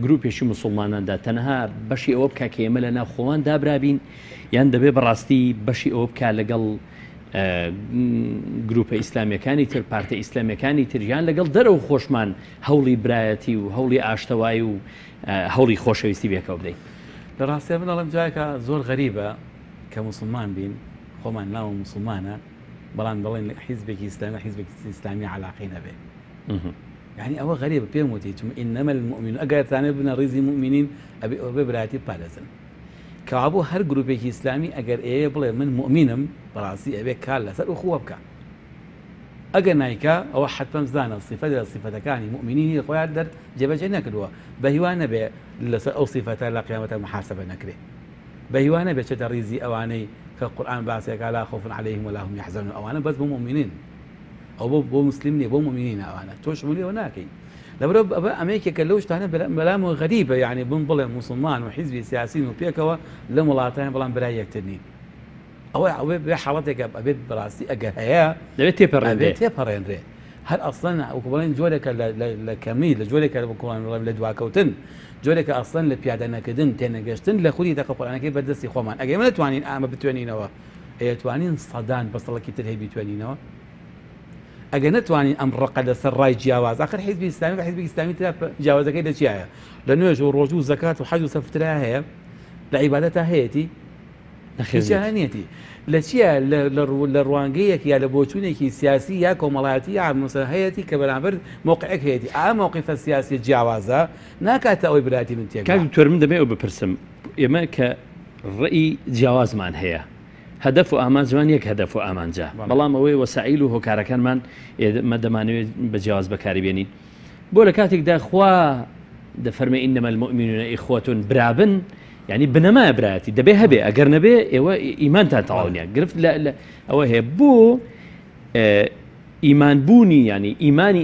گروپێکی مسلماناندا تەنها بەشی ئەوە بکە کە ئێمە لە ناو خۆمان دابرابین یان دەبێ بەڕاستی بەشی ئەوە بکە لەگەڵ گروپە ئیسلامیەکانی تر پارتە ئیسلامیەکانی تر یان لەگەڵ دەرەوە خۆشمان هەوڵی برایەتی و هەوڵی ئاشتەوایی و هەوڵی خۆشەویستی بێکەوە بدەین. لە ڕاستیا من ئەڵێم جارێکە زۆر غەریبە کە موسڵمان بین خۆمان ناوە موسڵمانە بەڵام دەڵێن حیزبێکی ئیسلامی حیزبێکی ئیسلامی علاقەی نەبێ یعنی ئەوە غەریبە پێم وتی چون إنما المؤمنون ئەگەر تانێ بنە ڕیزی مؤمنین ئەبێ ئەوە بێ برایەتی بپارێزن کەوابوو هەر گروپێکی ئیسلامی ئەگەر ئەیەوێ بڵێ من موئمینم بەڕاستی ئەبێ کار لەسەر ئوخوە بکا ئەگەر نایکا ئەوە حەتمەن بزانە سیفەت لە سیفەتەکانی موئمینینی خۆیان دەر جێبەجێ نەکردووە بەهیوا نەبێ لەسەر ئەو سیفەتە لە قیامەتە محاسبە نەکرێ بەهیوا نەبێ چێتە ڕیزی ئەوانەی کە قورئان باسێکا لا خوف علیهم ولا هم یحزنون ئەوانە بەس بۆ موئمینین ئەو بۆ بۆ مسلم نییە بۆ موئمینینە ئەوانە تۆ شمولی ئەوە ناکەی لەبەرئەوە ئەمە ئەمە یەکێکە لەو شتانە بەلامەوە غەریبە یعنی بم بڵێم موسڵمان و حیزبی سیاسین و پێکەوە لەم وڵاتەیان بەڵام برای یەکتر نین ئەوە ئەوێ بێ حاڵەتێکە ئەبێت بەڕاستی ئەگەر هەیە دەبێت تێپەڕێنرێ تێپەڕێنرێ هەر ئەسڵەن وەکو بڵێن جۆرێکە لە کەمی لە جۆرێکە وەکو بڵێن لە دواکەوتن جۆرێکە ئەسڵەن لە پیادە نەکردن تێنەگەشتن لە خودی دەقە قورئانەکەی بەردەستی خۆمان ئەگەر ئێمە نەتوانین ئامە بتوێنینەوە ئەیەتوانین سەدان بەسەڵکی تر هەی بیتوێنینەوە ئەگەر نەتوانین ئەم ڕقە لەسەر ڕای جیاواز ئاخر حیزبی ئیسلامی بە حیزبی ئیسلامی ترا جیاوازەکەی لە چیایە لە نوێژ و ڕۆژوو و زەکات و حەج و سەفترا هەیە لە عیبادەتا هەیەتی هیچیانەتی لە چییە لە ڕوانگەیەک یا لە بۆچوونێکی سیاسی یا کۆمەڵایەتی یا مەسەلەن هەیەتی کە بەرامبەر مەوقعێک هەیەتی ئا مەوقفە سیاسی جیاوازە ناکاتە ئەوەی براتی من تێک کاک دکتۆر من دەمەوێت بپرسم ئێمە کە ڕێی جیاوازمان هەیە هەدەف و ئامانجمان یەک هەدەف و ئامانجە، بەڵام ئەوەی وەسائیل و هۆکارەکانمان ئێمە دەمانەوێت بە جیاواز بەکاری بێنین. بۆ لە کاتێکدا خوا دەفەرمێ انما المؤمنون اخوة برابن یعنی بنەمایە برایەتی دەبێ هەبێ ئەگەر نەبێ ئێوە ئیمانتان تەواو نییە گرفت لە ئەوە هەیە بۆ ئیمان بوونی یانی ئیمانی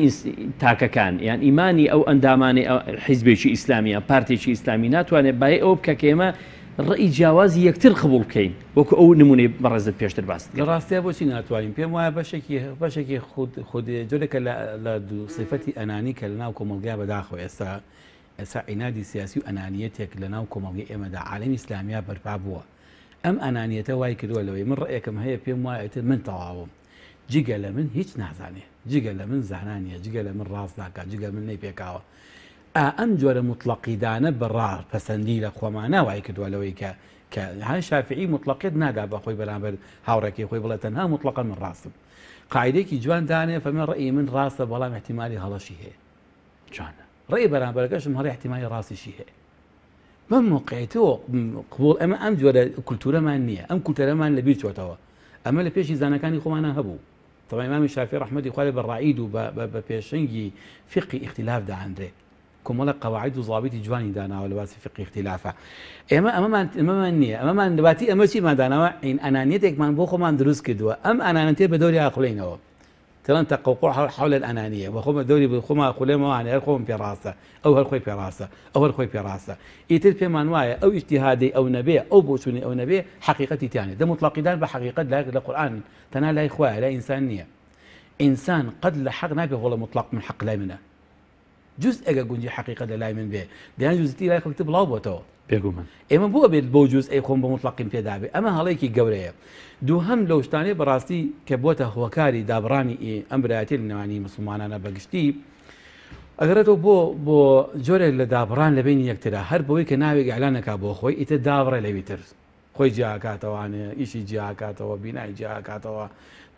تاکەکان یان ئیمانی ئەو ئەندامانی حیزبێکی ئیسلامی یان پارتێکی ئیسلامی ناتوانێت بای ئەوە بکە کە ئێمە ڕێی جیاوازی یەکتر قبوڵ بکەین وەکو ئەو نمونەی بەڕێزت پێشتر باست لە ڕاستیا بۆچی ناتوانین؟ پێم وایە بەشێکی بەشێکی خود خود جۆرێکە لە لە دوو سیفەتی ئەنانی کە لەناو کۆمەڵگا بەداخەوە ئێستا ئێستا عینادی سیاسی و ئەنانیەتێک لەناو کۆمەڵگەی ئێمەدا عالەمی ئیسلامیا بەرپا بووە ئەم ئەنانیەتە وای کردووە لەوەی من ڕەئێکم هەیە پێم وایە ئیتر من تەواوم جگە لە من هیچ نازانێ جگە لە من زانا نیە جگە لە من ڕاست ناکا جگە من نەیپێکاوە ئا ئەم جۆرە موتڵەقیدانە بە ڕا پەسەندی لە خۆمانا وای کردووە لەوەی کە کە هەن شافعی موتڵەقیت نادا بە خۆی بەرامبەر هاوڕێکەی خۆی بڵێ تەنها موتڵەقە من ڕاستم قاعدەیەکی جوان دانێ فەرمێ ڕەئی من ڕاستە بەڵام احتیمالی هەڵەشی هەیە جوانە ڕەئی بەرامبەرەکەشم هەڵی احتیمالی ڕاستیشی هەیە بەم موقعی تۆ قبوڵ ئەمە ئەم جۆرە کولتورەمان نییە ئەم کولتەرەمان لەبیر چۆتەوە ئەمە لە پێشی زانەکانی خۆمانە هەبوو طبعا ئیمامی شافعی ڕەحمەتی خوای بە ڕائید و بە پێشەنگی فقی ئیختلاف دائەنرێ کۆمەڵە قەواعد و زاویتی جوانی داناوە لە باسی فقی ئیختلافە ئێمە ئەمەمان ئەمەمان نییە ئەمەمان لەباتی ئەمە چیمان داناوە عین ئەنانیەتێکمان بۆ خۆمان دروست کردووە ئەم ئەنانەتێ بە دەوری ئاخولینەوە تڵەن تقوقع حول الانانیە وە خۆمە دەوری خۆما خولێمەوە هەر خۆم پێ ڕاستە ئەو هەر خۆی پێ ڕاستە ئەو هەر خۆی پێ ڕاستە ئیتر پێمان وایە ئەو ئیجتیهادەی ئەو نەبێ ئەو بۆچوونەی ئەو نەبێ حەقیقەتی تیا نیە دە موتڵەقیدان بە حەقیقەت لای لە قورئان تەنها لای خوایە لای ئینسان نییە ئینسان قەت لە حەق نابێ هۆڵە موتڵەق من حەق لای منە جزئێکە گونجی حەقیقەت لە لای من بێ دەیان جزئی لای خەڵکی بڵاو بۆتەوە. بێگومان. ئێمە بۆ ئەبێت بەو جزئەی خۆم بە موتڵەقیم پێ دابێ؟ ئەمە هەڵەیەکی گەورەیە. دووهەم لەو شتانەی بەڕاستی کە بۆتە هۆکاری دابڕانی ئەم برایەتیە لە نێوانی موسڵمانانە بە گشتی ئەگەڕێتەوە بۆ بۆ جۆرێک لە دابڕان لە بەینی یەکترا هەر بەوەی کە ناوێک ئیعلان ئەکا بۆ خۆی ئیتر دابڕێ لەوی تر. خۆی جیاکاتەوانێ ئیشی جیاکاتەوە بینای جیاکاتەوە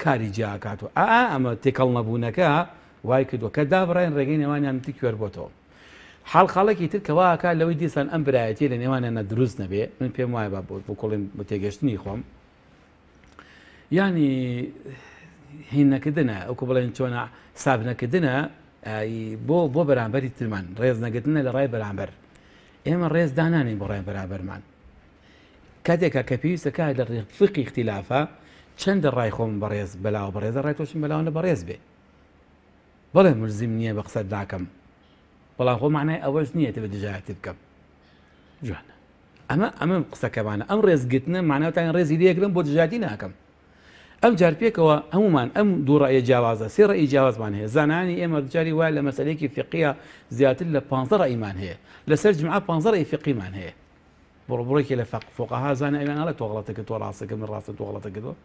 کاری جیاکاتەوە ئا ئەمە تێکەڵ نەبوونەکە وای کردووە کە دابڕێن ڕێگەی نێوانیان تر کوێر بۆتەوە حاڵ خاڵێکی تر کەوا ئەکا لەوەی دیسان ئەم برایەتیە لە نێوانیان دروست نەبێ من پێم وایە با بۆ کۆڵیم بۆ تێگەشتنی خۆم یعنی هین نەکردنە ئەوکو بڵێن چۆنە حساب نەکردنە بۆ بۆ بەرامبەری ترمان ڕێز نەگرتنە لە ڕای بەرامبەر ئێمە ڕێز دانانین بۆ ڕای بەرامبەرمان کاتێکا کە پێویستە کار لە فقی ئیختیلافە چەندە ڕای خۆم بەڕێز بەلاوە بەڕێزە ڕای تۆشم بەلاوە بەڕێز بێ بەڵێ ملزیم نییە بە قسەت ناکەم بەڵام خۆ معنای ئەوەش نییە تە بە دژایەتی بکەم ئەم جار پێکەوە هەموومان ئەم دوو ڕەئیە جیاوازە، سێ ڕەئی جیاوازمان هەیە. زانایانی ئێمە جاری وایە لە مەسەلەیەکی فیقهیە زیاتر لە پانزە ڕەئیمان هەیە. لەسەر جومعە پانزە ڕەئی فیقهیمان هەیە. بڕۆ بڕێکی لە فەق فوقەها زانە ئەویان ئەڵێ تۆ غەڵەتە کرد تۆ ڕاستە کرد من ڕاستم تۆ غەڵەتە کردووە.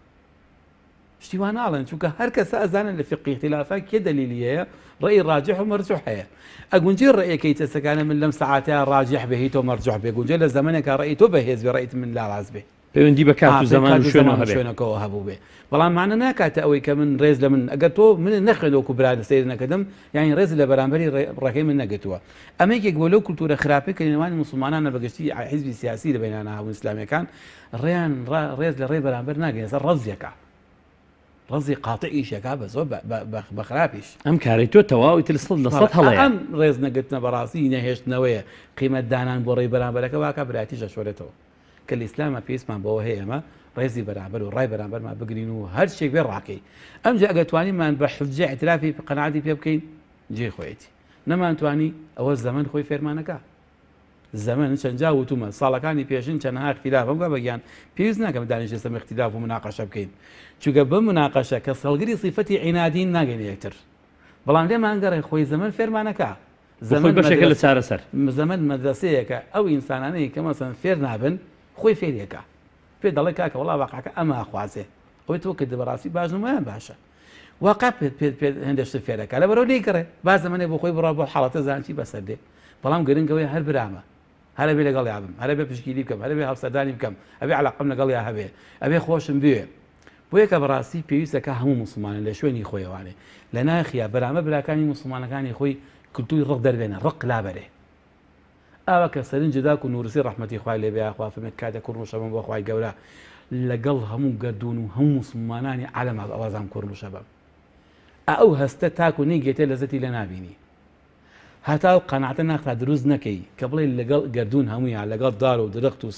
شتی وا ناڵێن چونکە هەر کەسە ئەزانن لە فیقهی ئیختیلافا کێ دەلیلی هەیە ڕەئی ڕاجح و مەرجوح هەیە. ئەگونجێ ڕەئیەکەی کەسەکانە من لەم سەعاتەیا ڕاجح بێ هی تۆ مەرجوح بێ گونجێ لە زەمەنێکا ڕەئی تۆ بەهێز بێ ڕەئی من لاواز بێ. پەیوەندی بە کات و زەمان و شوێنەوە هەبێ. شوێنەکەوە هەبووبێ بەڵام مانە ناکاتە ئەوەی کە من ڕێز لە من ئەگەر تۆ من نەخوێند وەکو برا سەیر نەکردم یانی ڕێز لە بەرامبەری ڕێکەی من نەگرتووە ئەمە یەکێک بۆ لەو کولتوورە خراپەی کە نێوانی موسڵمانانە بە گشتی حیزبی سیاسی لە بەینانە هەبوون ئیسلامیەکان ڕێیان ڕێز لە ڕێی بەرامبەر ناگرن ئێستا ڕەزیەکە ڕەزی قاتع ئیشەکە بە زۆر بە خراپیش. ئەم کارەی تۆ تەواو ئیتر سەد لە سەد هەڵەیە. ئەم ڕێز نەگرتنە بەڕاستی نەهێشتنەوەیە قیمەت دانان بۆ ڕێی بەرامبەرەکە واکا برایەتیش ئەشۆرێتەوە. کە لە ئیسلاما پێویستمان بەوە هەیە ئێمە ڕێزی بەرامبەر و ڕای بەرامبەرمان بگرین و هەر شتێک بێ ڕاکەی ئەمجا ئەگەر توانیمان بە حوججە ئیعترافی قەناعەتی پێ بکەین جێی خۆیەتی نەمانتوانی ئەوە زەمەن خۆی فێرمانەکا زەمەن چەند جا وتومە ساڵەکانی پێشین چەندها اختلاف هەم بە گیان پێویست ناکەم دانیشتە سەر اختلاف و مناقەشە بکەین چونکە بە مناقەشە کە هەڵگری سیفەتی عینادین ناگەینە یەکتر بەڵام لێمان گەڕێ خۆی زەمەن فێرمانەکا زەمەن بەشێکە لە چارەسەر. زەمەن مەدرەسەیەکە ئەو ئینسانانەی کە مەسەن فێر نابن خۆی فێریەکا پێت دەڵێ کاکە وەڵا واقعەکە ئەمە ئەخوازێ ئەوەی تۆ کردت بەڕاستی باش نمایان باشە واقع پێت پێت پێت هەندێک شت فێرەکە لەبەرەوە لێی گەڕێ با زەمەنێ بۆ خۆی بڕا بۆ حاڵەتە زانچی بەسەر دێ بەڵام گرنگەوەی هەر برامە هەرە بێ لەگەڵ یابم هەرە بێ پشگیری بکەم هەرە بێ هاوسەردانی بکەم ئەبێ علاقەم لەگەڵ یا هەبێ ئەبێ خۆشم بوێ بۆیە کە بەڕاستی پێویستە کە هەموو موسڵمانە لە شوێنی خۆیەوانێ لە ناخیا بەرامبەر براکانی موسڵمانەکانی خۆی کلتوری ڕق دەربێنە ڕق لابەرێ ئاوا کە سەرنج داک و نورسی ڕەحمەتی خوای لێ بێ یاخوا فەرمێ کاتێ کوڕنوشەبم بۆ خوای گەورە لەگەڵ هەموو گەردوون و هەموو موسڵمانانی عالەما ئەوازام کوڕنوشەبم ئا ئەو هەستە تاکو نەیگەیتێ لەزەتی لێ نابینی. هەتا ئەو قەناعەتە ناختا دروست نەکەی کە بڵێی لەگەڵ گەردوون هەموویان لەگەڵ دار و درەخت و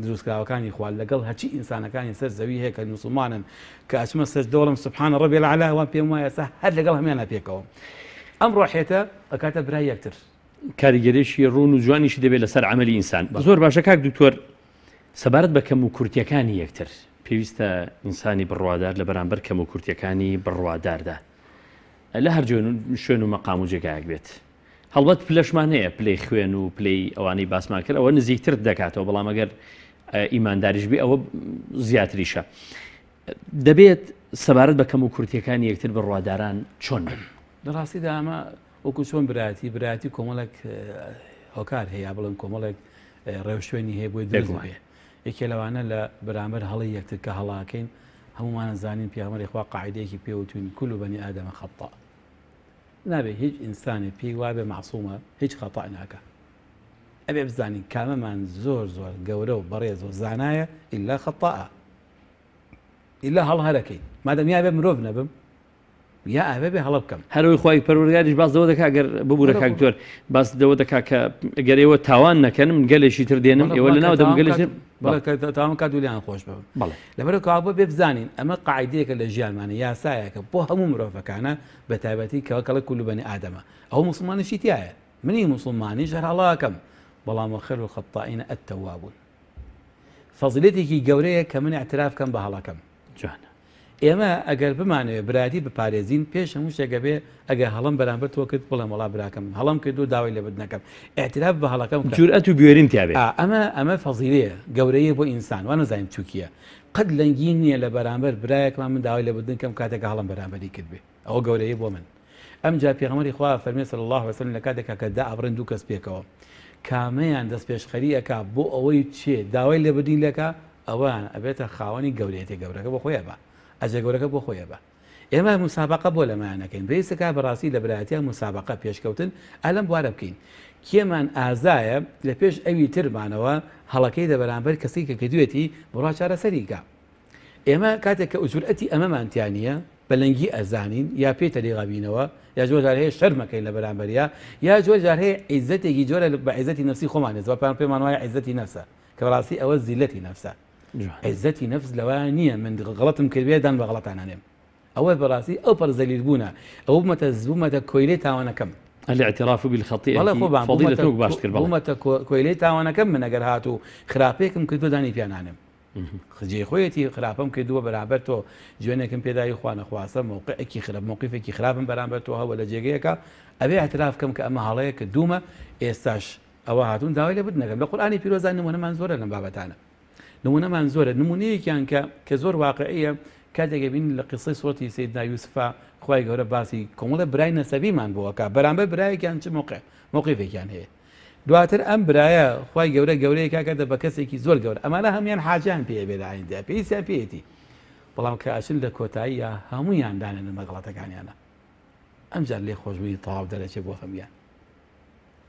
دروستکراوەکانی خوا لەگەڵ هەرچی ئینسانەکانی سەر زەوی هەیە کە موسڵمانن کە ئەچمە سەجدە وەڵم سبحان ربی الاعلی وان پێم وایە ئێستا هەر لەگەڵ هەموویانا پێکەوەم ئەم ڕۆحیەتە ئەکاتە برای یەکتر. کاریگەریی ڕوون و جوانیشی دەبێت لەسەر عەمەلی ئینسان. زۆر باشە کاک دکتۆر سەبارەت بە کەموکورتیەکانی یەکتر پێویستە ئینسانی بڕوادار لە بەرامبەر کەموکورتیەکانی بڕواداردا لە هەر شوێن و مەقام و جێگایەک بێت. هەڵبەت پلەشمان هەیە، پلەی خوێن و پلەی ئەوانەی باسمان کرد ئەوە نزیکترت دەکاتەوە، بەڵام ئەگەر ئیمانداریش بێ ئەوە زیاتریشە. دەبێت سەبارەت بە کەم و کورتیەکانی یەکتر بڕواداران چۆن بن؟ لە ڕاستیدا ئەمە وەکو چۆن برایەتی برایەتی کۆمەڵێک هۆکار هەیە بڵێن کۆمەڵێک ڕێوشوێنی هەیە بۆی دروست بێ یەکێ لەوانە لە بەرامبەر هەڵەی یەکتر کە هەڵاکەین هەموومان ئەزانین پێغەمبەری خوا قاعیدەیەکی پێ وتوین کل بنی آدم خطاء نابێ هیچ ئینسانێ پێی وابێ مەعسومە هیچ خەتا ناکا ئەبێ بزانین کامەمان زۆر زۆر گەورە و بەڕێز و زانایە ئیلا خەتاء ئیلا هەڵ هەرەکەین مادەم یا بێ مرۆڤ نەبم یا ئەبێ بێ هەڵە بکەم. هەر ئەوەی خوای پەروەردگاریش باس لەوە دەکا گەر ببورە کاک دکتۆر باس لەوە دەکا کە گەر ئێوە تاوان نەکەن من گەلێکی تر دێنم ئێوە لەناو دەم گەلێکی بەڵێ کە تاوان کات و لێیان خۆش ببم بەڵێ لەبەرئەوە کەوابوو بێ بزانین ئەمە قاعیدەیەکە لە ژیانمانە یاسایەکە بۆ هەموو مرۆڤەکانە بە تایبەتی کە کەڵێ کل بنی آدم ئەوە موسڵمانیشی تیایە منی موسڵمانیش هەر هەڵە ئەکەم بەڵام وخیر الخطائین التوابون فەزیلەتێکی گەورەیە کە من اعتراف کەم بە هەڵەکەم جوانە. ئێمە ئەگەر بمانەوێ برایەتی بپارێزین پێش هەموو شتێک ئەبێ ئەگەر هەڵەم بەرامبەر تۆ کرد بڵێم وەڵا براکەم هەڵەم کرد و داوای لێبوردن ئەکەم ئیعتراف بە هەڵەکەم بکەم. جورئەت و بوێریم تیا بێ. ئا ئەمە ئەمە فەزیلەیە گەورەییە بۆ ئینسان وا نەزانین بچووکییە قەت لەنگی نییە لە بەرامبەر برایەکمان من داوای لێبوردن کەم کاتێک کە هەڵەم بەرامبەری کردبێ ئەوە گەورەیە بۆ من ئەمجا پێغەمبەری خوا فەرمی صلی اللە علیه وسلم لە کاتێکا کە دائەبڕێن دوو کەس پێکەوە کامەیان دەستپێشخەری ئەکا بۆ ئەوەی چێ داوای لێبوردنی لێکا ئەوە ئەبێتە خاوەنی گەورەیەتێ گەورەکە بۆ خۆی ئەبا ئەجە گەورەکە بۆ خۆی ئەبا ئێمە موسابەقە بۆ لەمایان نەکەین پێویستە کا بەڕاستی لە برایەتیا موسابەقە پێشکەوتن ئا لەم بوارە بکەین کێمان ئازایە لە پێش ئەوی ترمانەوە هەڵەکەی لە بەرامبەر کەسی کە کردوێتی بڕوا چارەسەری کا ئێمە کاتێک کە جورئەتی ئەمەمان تیا نییە بە لەنگی ئەزانین یا پێی تەریق ئەبینەوە یا زۆر جار هەیە شەرمەکەین لە بەرامبەریا یا زۆر جار هەیە عیزەتێکی جۆرە بە عیزەتی نەفسی خۆمان هێز پێمان وایە عیزەتی نەفسە کە بەڕاستی ئەوە زیلەتی نەفسە عیزەتی نەفس لەوە نییە من غەڵەتم کردبێ دان بە غەڵەتان ئەنێم ئەوە بەڕاستی ئەو پەڕ زەلیل بوونە ئەوە بوومەتە بوومەتە کۆیلەی تاوانەکەم الاعتراف بالخطيئة بەڵێ خۆبان فضيلة باشتر بەڵێ بوومەتە کۆیلەی تاوانەکەم من ئەگەر هاتوو خراپەیەکم کردووە دانی پیا نانێم. جێی خۆیەتی خراپەم کردووە بەرامبەر تۆ، جوێنێکم پێدای خوا نەخواستە مەوقعێکی خراپ مەوقیفێکی خراپم بەرامبەر تۆ هەبووە لە جێگەیەکا ئەبێ ئیعتراف کەم کە ئەمە هەڵەیە کردوومە ئێستاش ئەوە هاتوون داوای لێبوردن دەکەم. لە قورئانی پیرۆزدا نموونەمان زۆرە لەم بابەتانە. نموونەمان زۆرە نموونەیەکیان کە کە زۆر واقعیە کاتێک ئەبینین لە قیسەی سوڕەتی سەیدنا یوسفا خوای گەورە باسی کۆمەڵێ برای نەسەبیمان بۆ ئەکا بەرامبەر برایەکیان چ مەوقع مەوقیفێکیان هەیە دواتر ئەم برایە خوای گەورە گەورەی کاکەتە بە کەسێکی زۆر گەورە ئەمانە هەموان حاجیان پێ بێ لە ئایندە پێویستیان پێیەتی بەڵام کە ئەچن لە کۆتاییە هەمویان دانێنن بە غەڵەتەکانیانە ئەمجار لێ خۆشبوونی تەواو دەرەچێ بۆ هەمویان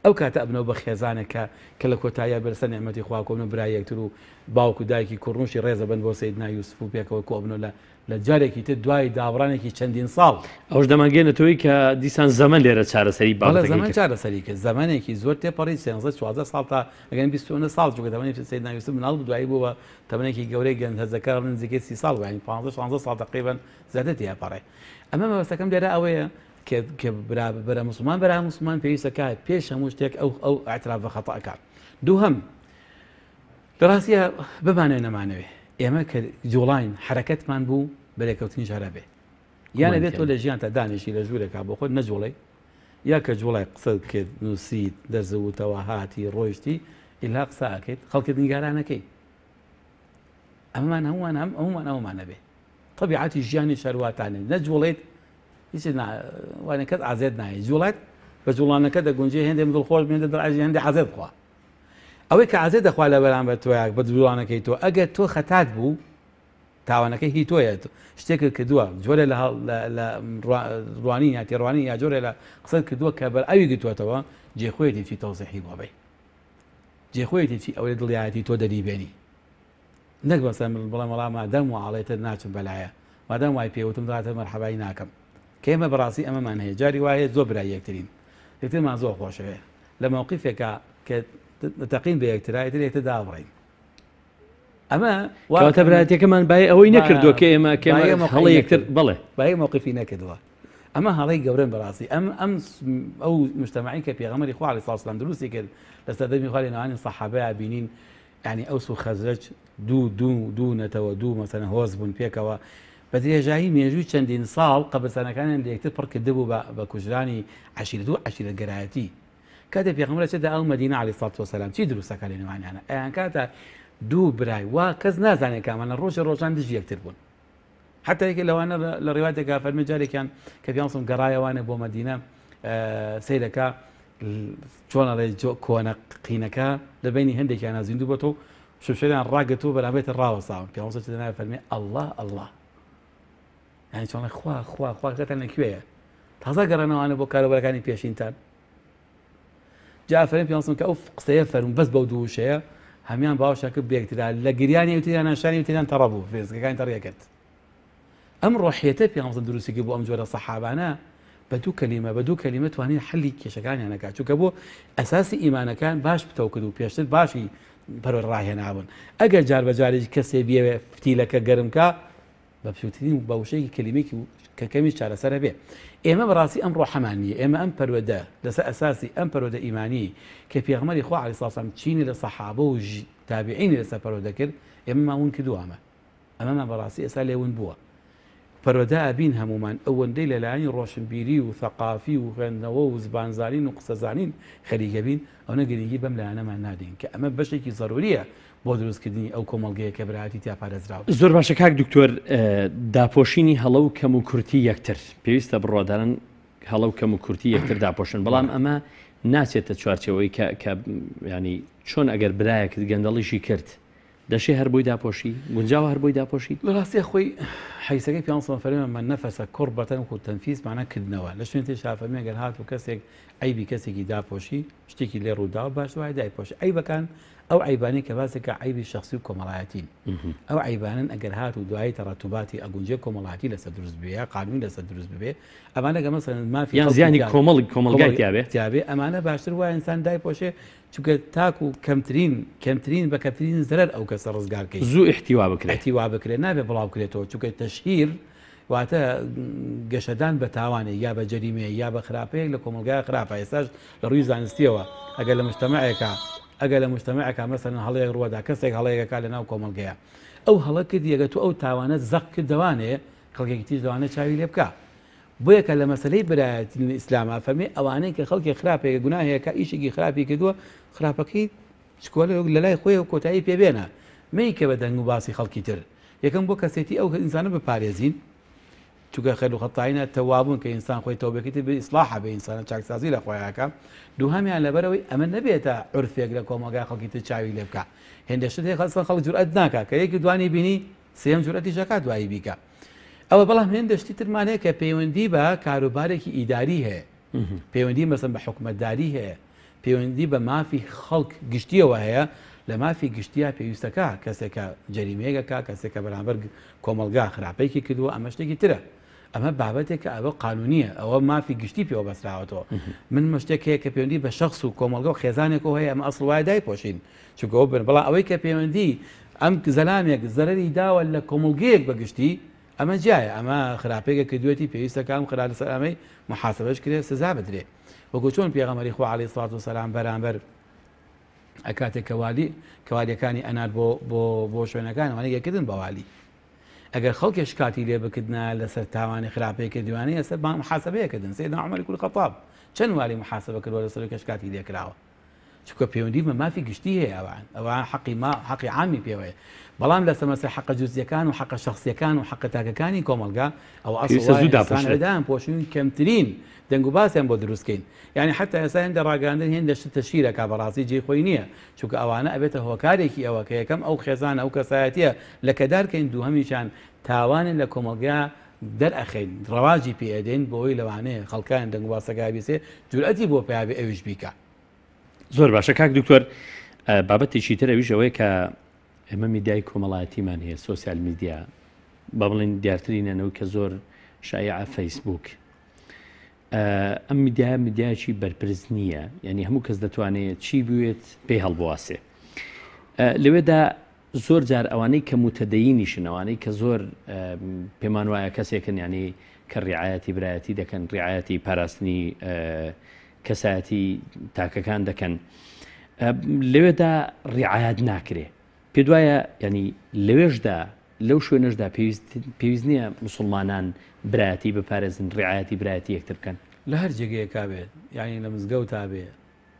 ئەو کاتە ئەبنەوە بە خێزانێک کە کە لە کۆتاییا بەرسە نیعمەتی خوا کۆبنەوە برای یەکتر و باوک و دایکی کوڕنوشی ڕێز ئەبەن بۆ سەیدنا یوسف و پێکەوە کۆبنەوە لە لە جارێکی تر دوای دابڕانێکی چەندین ساڵ. ئەوەش دەمانگەیەنێتەوەی کە دیسان زەمەن لێرە چارەسەری بەڵێ بابەتەکەی زەمەن کرد. چارەسەری کرد. زەمەنێکی زۆر تێپەڕی سێنزدە چوازدە ساڵ تا ئەگەن 29 ساڵ چونکە تەمەنی سەیدنا یوسف مناڵ بوو دوایی بوو بە تەمەنێکی گەورەی گەنج هەرزەکار نزیکەی 30 ساڵ بوو یانی پانزدە شانزدە ساڵ تەقریبەن زیاتر تێئەپەڕێ. ئەمە مەبەستەکەم لێرە ئەوەیە کە کە برا برا موسڵمان برا موسڵمان پێویستە کات پێش هەموو شتێک ئەو ئەو اعتراف بە خەتا کات دووهەم لە ڕاستیە بمانەوێ نەمانەوێ ئێمە کە جوڵاین حرەکەتمان بوو بەرێکەوتنیش هەرە بێ یان ئەبێت تۆ لە ژیان تا دانیشی لە ژوورێکا بۆ خۆت نەجوڵێ یا کە جوڵای قسەت کرد نووسیت دەرزوتەوە هاتی ڕۆیشتی ئیلا قسە ئەکەیت خەڵکت نیگەرانەکەی ئەمەمان هەمووان هەم ئەومان ئەومان نەبێ طبیعەتی ژیانی شەرواتانێ نەجوڵێت هیچ وانە کەس ئازێت نایە جوڵێت بە جوڵانەکە دەگونجێ هێندێ دڵ خۆش بێندە دڵ ئازی هێندێ عەزێت بخوا ئەوەی کە عەزێت دەخوا لە بەرامبەر تۆیاک بە جوڵانەکەی تۆ ئەگەر تۆ خەتات بوو تاوانەکە هی تۆیە شتێکت کردووە جۆرێ لە لە ڕوانین یا تێڕوانین یا جۆرێ لە قسەت کردووە کە بەر ئەوی گرتووەتەوە جێ خۆیەتی چی تەوزیحی بۆ بەی جێ خۆیەتی چی ئەوەی دڵیایەتی تۆ دەری بێنی نەک مەسەلەن من بڵێم وەڵا مادام وا ئەڵێ تر ناچم بەلایە مادام وای پێ وتم دواتر مەرحەبای ناکەم کە ئێمە بەڕاستی ئەمەمان هەیە جاری وا هەیە زۆر برای یەکترین یەکترمان زۆر خۆشەوێ لە مەوقیفێکا کە تەقین بە یەکترا ئیتر یەکتر دابڕین ئەمە کەواتە برایەتیەکەمان بای ئەوەی نەکردووە کە ئێمە کە هەڵە یەکتر بەڵێ بای مەوقیفی نەکردووە ئەمە هەڵەی گەورەن بەڕاستی ئەم ئەم ئەو مجتەمعی کە پێغەمبەری خوا عەلەیهی سڵاو سلام دروستی کرد لە سەردەمی خوا لە نێوانی سەحابەیا بینین یانی ئەوس و خەزرەج دوو دوو دوو نەتەوە دوو مەسەلەن هۆز بوون پێکەوە بە درێژایی مێژووی چەندین ساڵ قەبرستانەکانیان لە یەکتر پڕ کردبوو بە بە کوژرانی عەشیرەت و عەشیرەتگەرایەتی کاتێ پێغەمبەر ئەچێتە ئەو مەدینە عەلەیهی سڵات وەسەلام چی دروست ئەکا لە نێوانیانە ئەیانکاتە دوو برای وا کەس نازانێ کامانە ڕۆژێ ڕۆژان دژی یەکتر بوون حتا یەکێ لەوانە لە ڕیواتێکا فەرمی جارێکیان کە پیانسم گەڕایەوانە بۆ مەدینە سەیرەکە چۆن ئەڵێ کۆنە قینەکە لە بینی هەندێکیانە زیندوو بۆ تۆ شمشێریان ڕاگرتووە بەرامبەر ڕاوەساون پیانسە چ ناوی فەرمی ئەلله ئەلله یعنی چۆن خوا خوا خواکەتان لەکوێیە تازە گەڕێنەوانە بۆ کاروبارەکانی پێشینتان جا ئافەرین پێ کە ئەو قسەیە فەرموو بەس بەو دوو وشەیە هەمان باوەشیان کرد بەیەکترا لە گریانی ئەوتریان شانی ئەوتریان تەڕە بوو فرێزگەکانی تەڕیە کرد ئەم ڕۆحیەتە پێ دروستی کرد بۆ ئەم جۆرە سەحابانە بە دوو کەلیمە بە دوو کەلیمە توانی حەلی کێشەکانیان نەکات چونکە بۆ ئەساسی ئیمانەکان باش پتەو کرد و پێشتر باشی پەروەر ڕاهێنابوون ئەگەر جار بە جارێک کەسێ بیەوێ فتیلەکە گەرمکە بە بچووکترین بە وشەیەکی کەلیمەیەکی کە کەمیش چارەسەر هەبێ. ئێمە بەڕاستی ئەم ڕۆحەمان نییە، ئێمە ئەم پەروەدە لەسەر ئەساسی ئەم پەروەدە ئیمانیی کە پێغەمبەری خوا عەلەیهی سڵاو سلام چینی لە سەحابە و تابعینی لەسەر پەروەدە کرد، ئێمەمان ون کردووە ئەمە. ئەمەمان بەڕاستی ئێستا لێ ون بووە. پەروەدە ئەبین هەموومان ئەوەندەی لە لایەنی ڕۆشنبیری و ثەقافی و خوێندنەوە و زبانزانین و قسەزانین خەریک ئەبین، ئەونە گرنگی بەم لایەنەمان نادەین کە ئەمە بەشێکی زەرورییە بۆ دروستکردنی ئەو کۆمەڵگەیە کە برایەتی تیا پارێزراو بێت. زۆر باشە کاک دکتۆر داپۆشینی هەڵە و کەم و کورتی یەکتر پێویستە بڕواداران هەڵە و کەم و کورتی یەکتر داپۆشن بەڵام ئەمە ناچێتە چوارچێوەی کە کە ینی چۆن ئەگەر برایەکت گەندەڵیشی کرد دەشێ هەر بۆی داپۆشی گونجاوە هەر بۆی داپۆشی لە ڕاستیە خۆی حەیسەکەی پێ فەرمە من نەفەسە کوڕ بەتەن و تەنفیس مانە کردنەوە لە شوێن تێشا فەرمی گەر هات و کەسێک عەیبی کەسێکی داپۆشی شتێکی لێ ڕووداوە باش وایە دایپۆشی عەیبەکان ئەو عەیبانەی کە باس دەکا عەیبی شەخسی و کۆمەڵایەتین. ئەو عەیبانەن ئەگەر هات و دوایی تەڕەتوباتی ئەگونجێ کۆمەڵایەتی لەسەر دروست ببێ یا قانونی لەسەر دروست ببێ ئەمانە گە مەسەلەن مافی یان خەڵکی زیانی تیا کۆمەڵ کۆمەڵگای کۆمەڵ تیا بێ. تیا بێ ئەمانە باشتر وایە ئینسان دایپۆشێ چونکە تاکو کەمترین کەمترین بە کەمترین زەرەر ئەو کەسە ڕزگار کەی. زوو ئیحتیوا بکرێ. ئیحتیوا بکرێ نابێ بڵاو کرێتەوە چونکە تەشهیر واتە گەشەدان بە تاوانێک یا بە جەریمەیەک یا بە خراپەیەک لە کۆمەڵگای خراپە ئێستاش لە ڕووی زانستیەوە ئەگەر لە مجتەمەعێکا. ئەگەر لە موجتەمەعێکا مەسەلەن هەڵەیەک ڕووەدا کەسێک هەڵەیەک ئەکا لە ناو کۆمەڵگەیا ئەو هەڵە کردی ئەگەر تۆ ئەو تاوانەت زەق کردەوانێ خەڵکێکی تریش لەوانەیە چاوی لێ بکا بۆیە کە لە مەسەلەی برایەتی لە ئیسلاما فەرمی ئەوانەی کە خەڵکی خراپێک گوناهێکە ئیشێکی خراپی کردووە خراپەکەی چکۆلە لە لای خۆیەوە کۆتایی پێ بێنە مەیکە بە دەنگ و باسی خەڵکی تر یەکەم بۆ کەسێتی ئەو ئینسانە بپارێزین چونکە خیر الخطائین التوابون کە ئینسان خۆی تەوبەکەی تر بێ ئیسڵاحە بێ ئینسانە چاکسازی لە خۆیا ئەکا دووهەمیان لەبەرئەوەی ئەمە نەبێتە عورفێک لە کۆمەڵگا خەڵکی تر چاوی لێ بکا هێندە شت هەیە ئەسڵەن خەڵک جورئەت ناکا کە یەکی دوانی بینی سێیەم جورئەتیش ئەکا دوایی بیکا ئەوە بەڵام هێندە شتی ترمان هەیە کە پەیوەندی بە کاروبارێکی ئیداری هەیە پەیوەندی مەسەن بە حکومەتداری هەیە پەیوەندی بە مافی خەڵک گشتیەوە هەیە، لە مافی گشتیا پێویستەکا کەسێکە جەریمەیەک ئەکا، کەسێکە بەرامبەر کۆمەڵگا خراپەیەکی کردووە، ئەمە شتێکی ترە. ئەمە بابەتێکە ئەوە قانونیە، ئەوە مافی گشتی پێوە بەستراوەتەوە. من شتێک هەیە کە پەیوەندی بە شەخس و کۆمەڵگە و خێزانێکەوە هەیە، ئەمە ئەسڵ وایە دایپۆشین، چونکە ئەوە بن، بەڵام ئەوەی کە پەیوەندی ئەم زەلامێک زەرەری داوە لە کۆمەڵگەیەک بە گشتی، ئەمە جیایە، ئەمە خراپەیەکە کردوویەتی، پێویستە کە ئەم خرا لەسەر ئەمەی موحاسەبەش کرێ، سزا بدرێ. وەکو چۆن پێغەمبەری خوا عەلەیهی سڵات وسەلام بەرامبەر ئەکاتێک کە والی کە والیەکانی ئەنارد بۆ بۆ بۆ شوێنەکان ئەوانەی کردن بە والی ئەگەر خەڵکێ شکاتی لێ بکردنا لەسەر تاوانی خراپەی کردوانەی لەسەر محاسبەیە کردن سەیدنا عومەری کوڕی خەتاب چەند والی محاسبە کردووە لەسەر کە شکاتی لێ کراوە چونکە پەیوەندی بە مافی گشتی هەیە ئەوان ئەوان حەقی ما حەقی عامی پێوەیە بەڵام لەسەر مەسەلەی حەقە جزئیەکان و حەقە شەخسیەکان و حەقە تاکەکانی کۆمەڵگا ئەوە ئەسڵ پێویستە وایە زوو ئینسان داپۆشرێت. ئیعدام پۆشین کەمترین دەنگ و باسیان بۆ دروست کەین یانی حەتا ئێستا هێندە ڕاگەیاندن هێندە شت تەشهیر ئەکا بەڕاستی جێی خۆی نییە چونکە ئەوانە ئەبێتە هۆکارێکی ئەوە کە یەکەم ئەو خێزانە ئەو کەسایەتیە لەکەدار کەین دووهەمیشان تاوانێ لە کۆمەڵگا دەرئەخەین ڕەواجی پێ ئەدەین بۆی لەوانەیە خەڵکان دەنگ و باسەکە بیسێ جورئەتی بۆ پیا بێ ئەویش بیکا. زۆر باشە کاک دکتۆر بابەتێکی تر ئەویش ئەوەیە کە ئێمە میدیای کۆمەڵایەتیمان هەیە social media با بڵێن دیارترینەنەوە کە زۆر شایعە فەیسبوک ئەم میدیا میدیایکی بەرپرس نییە یعنی هەموو کەس دەتوانێت چی بوێت پێی هەڵبواسێ لەوێدا زۆر جار ئەوانەی کە موتەدەینیشن، ئەوانەی کە زۆر پێمان وایە کەسێکن یانی کە ڕعایەتی برایەتی دەکەن، ڕعایەتی پاراستنی کەسایەتی تاکەکان دەکەن، لەوێدا ڕعایەت ناکرێ. پێت وایە یانی لەوێشدا لەو شوێنەشدا پێویست پێویست نییە مسلمانان برایەتی بپارێزن، ڕعایەتی برایەتی یەکتر بکەن؟ لە هەر جێگەیەکا بێت، یانی لە مزگەوتا بێ،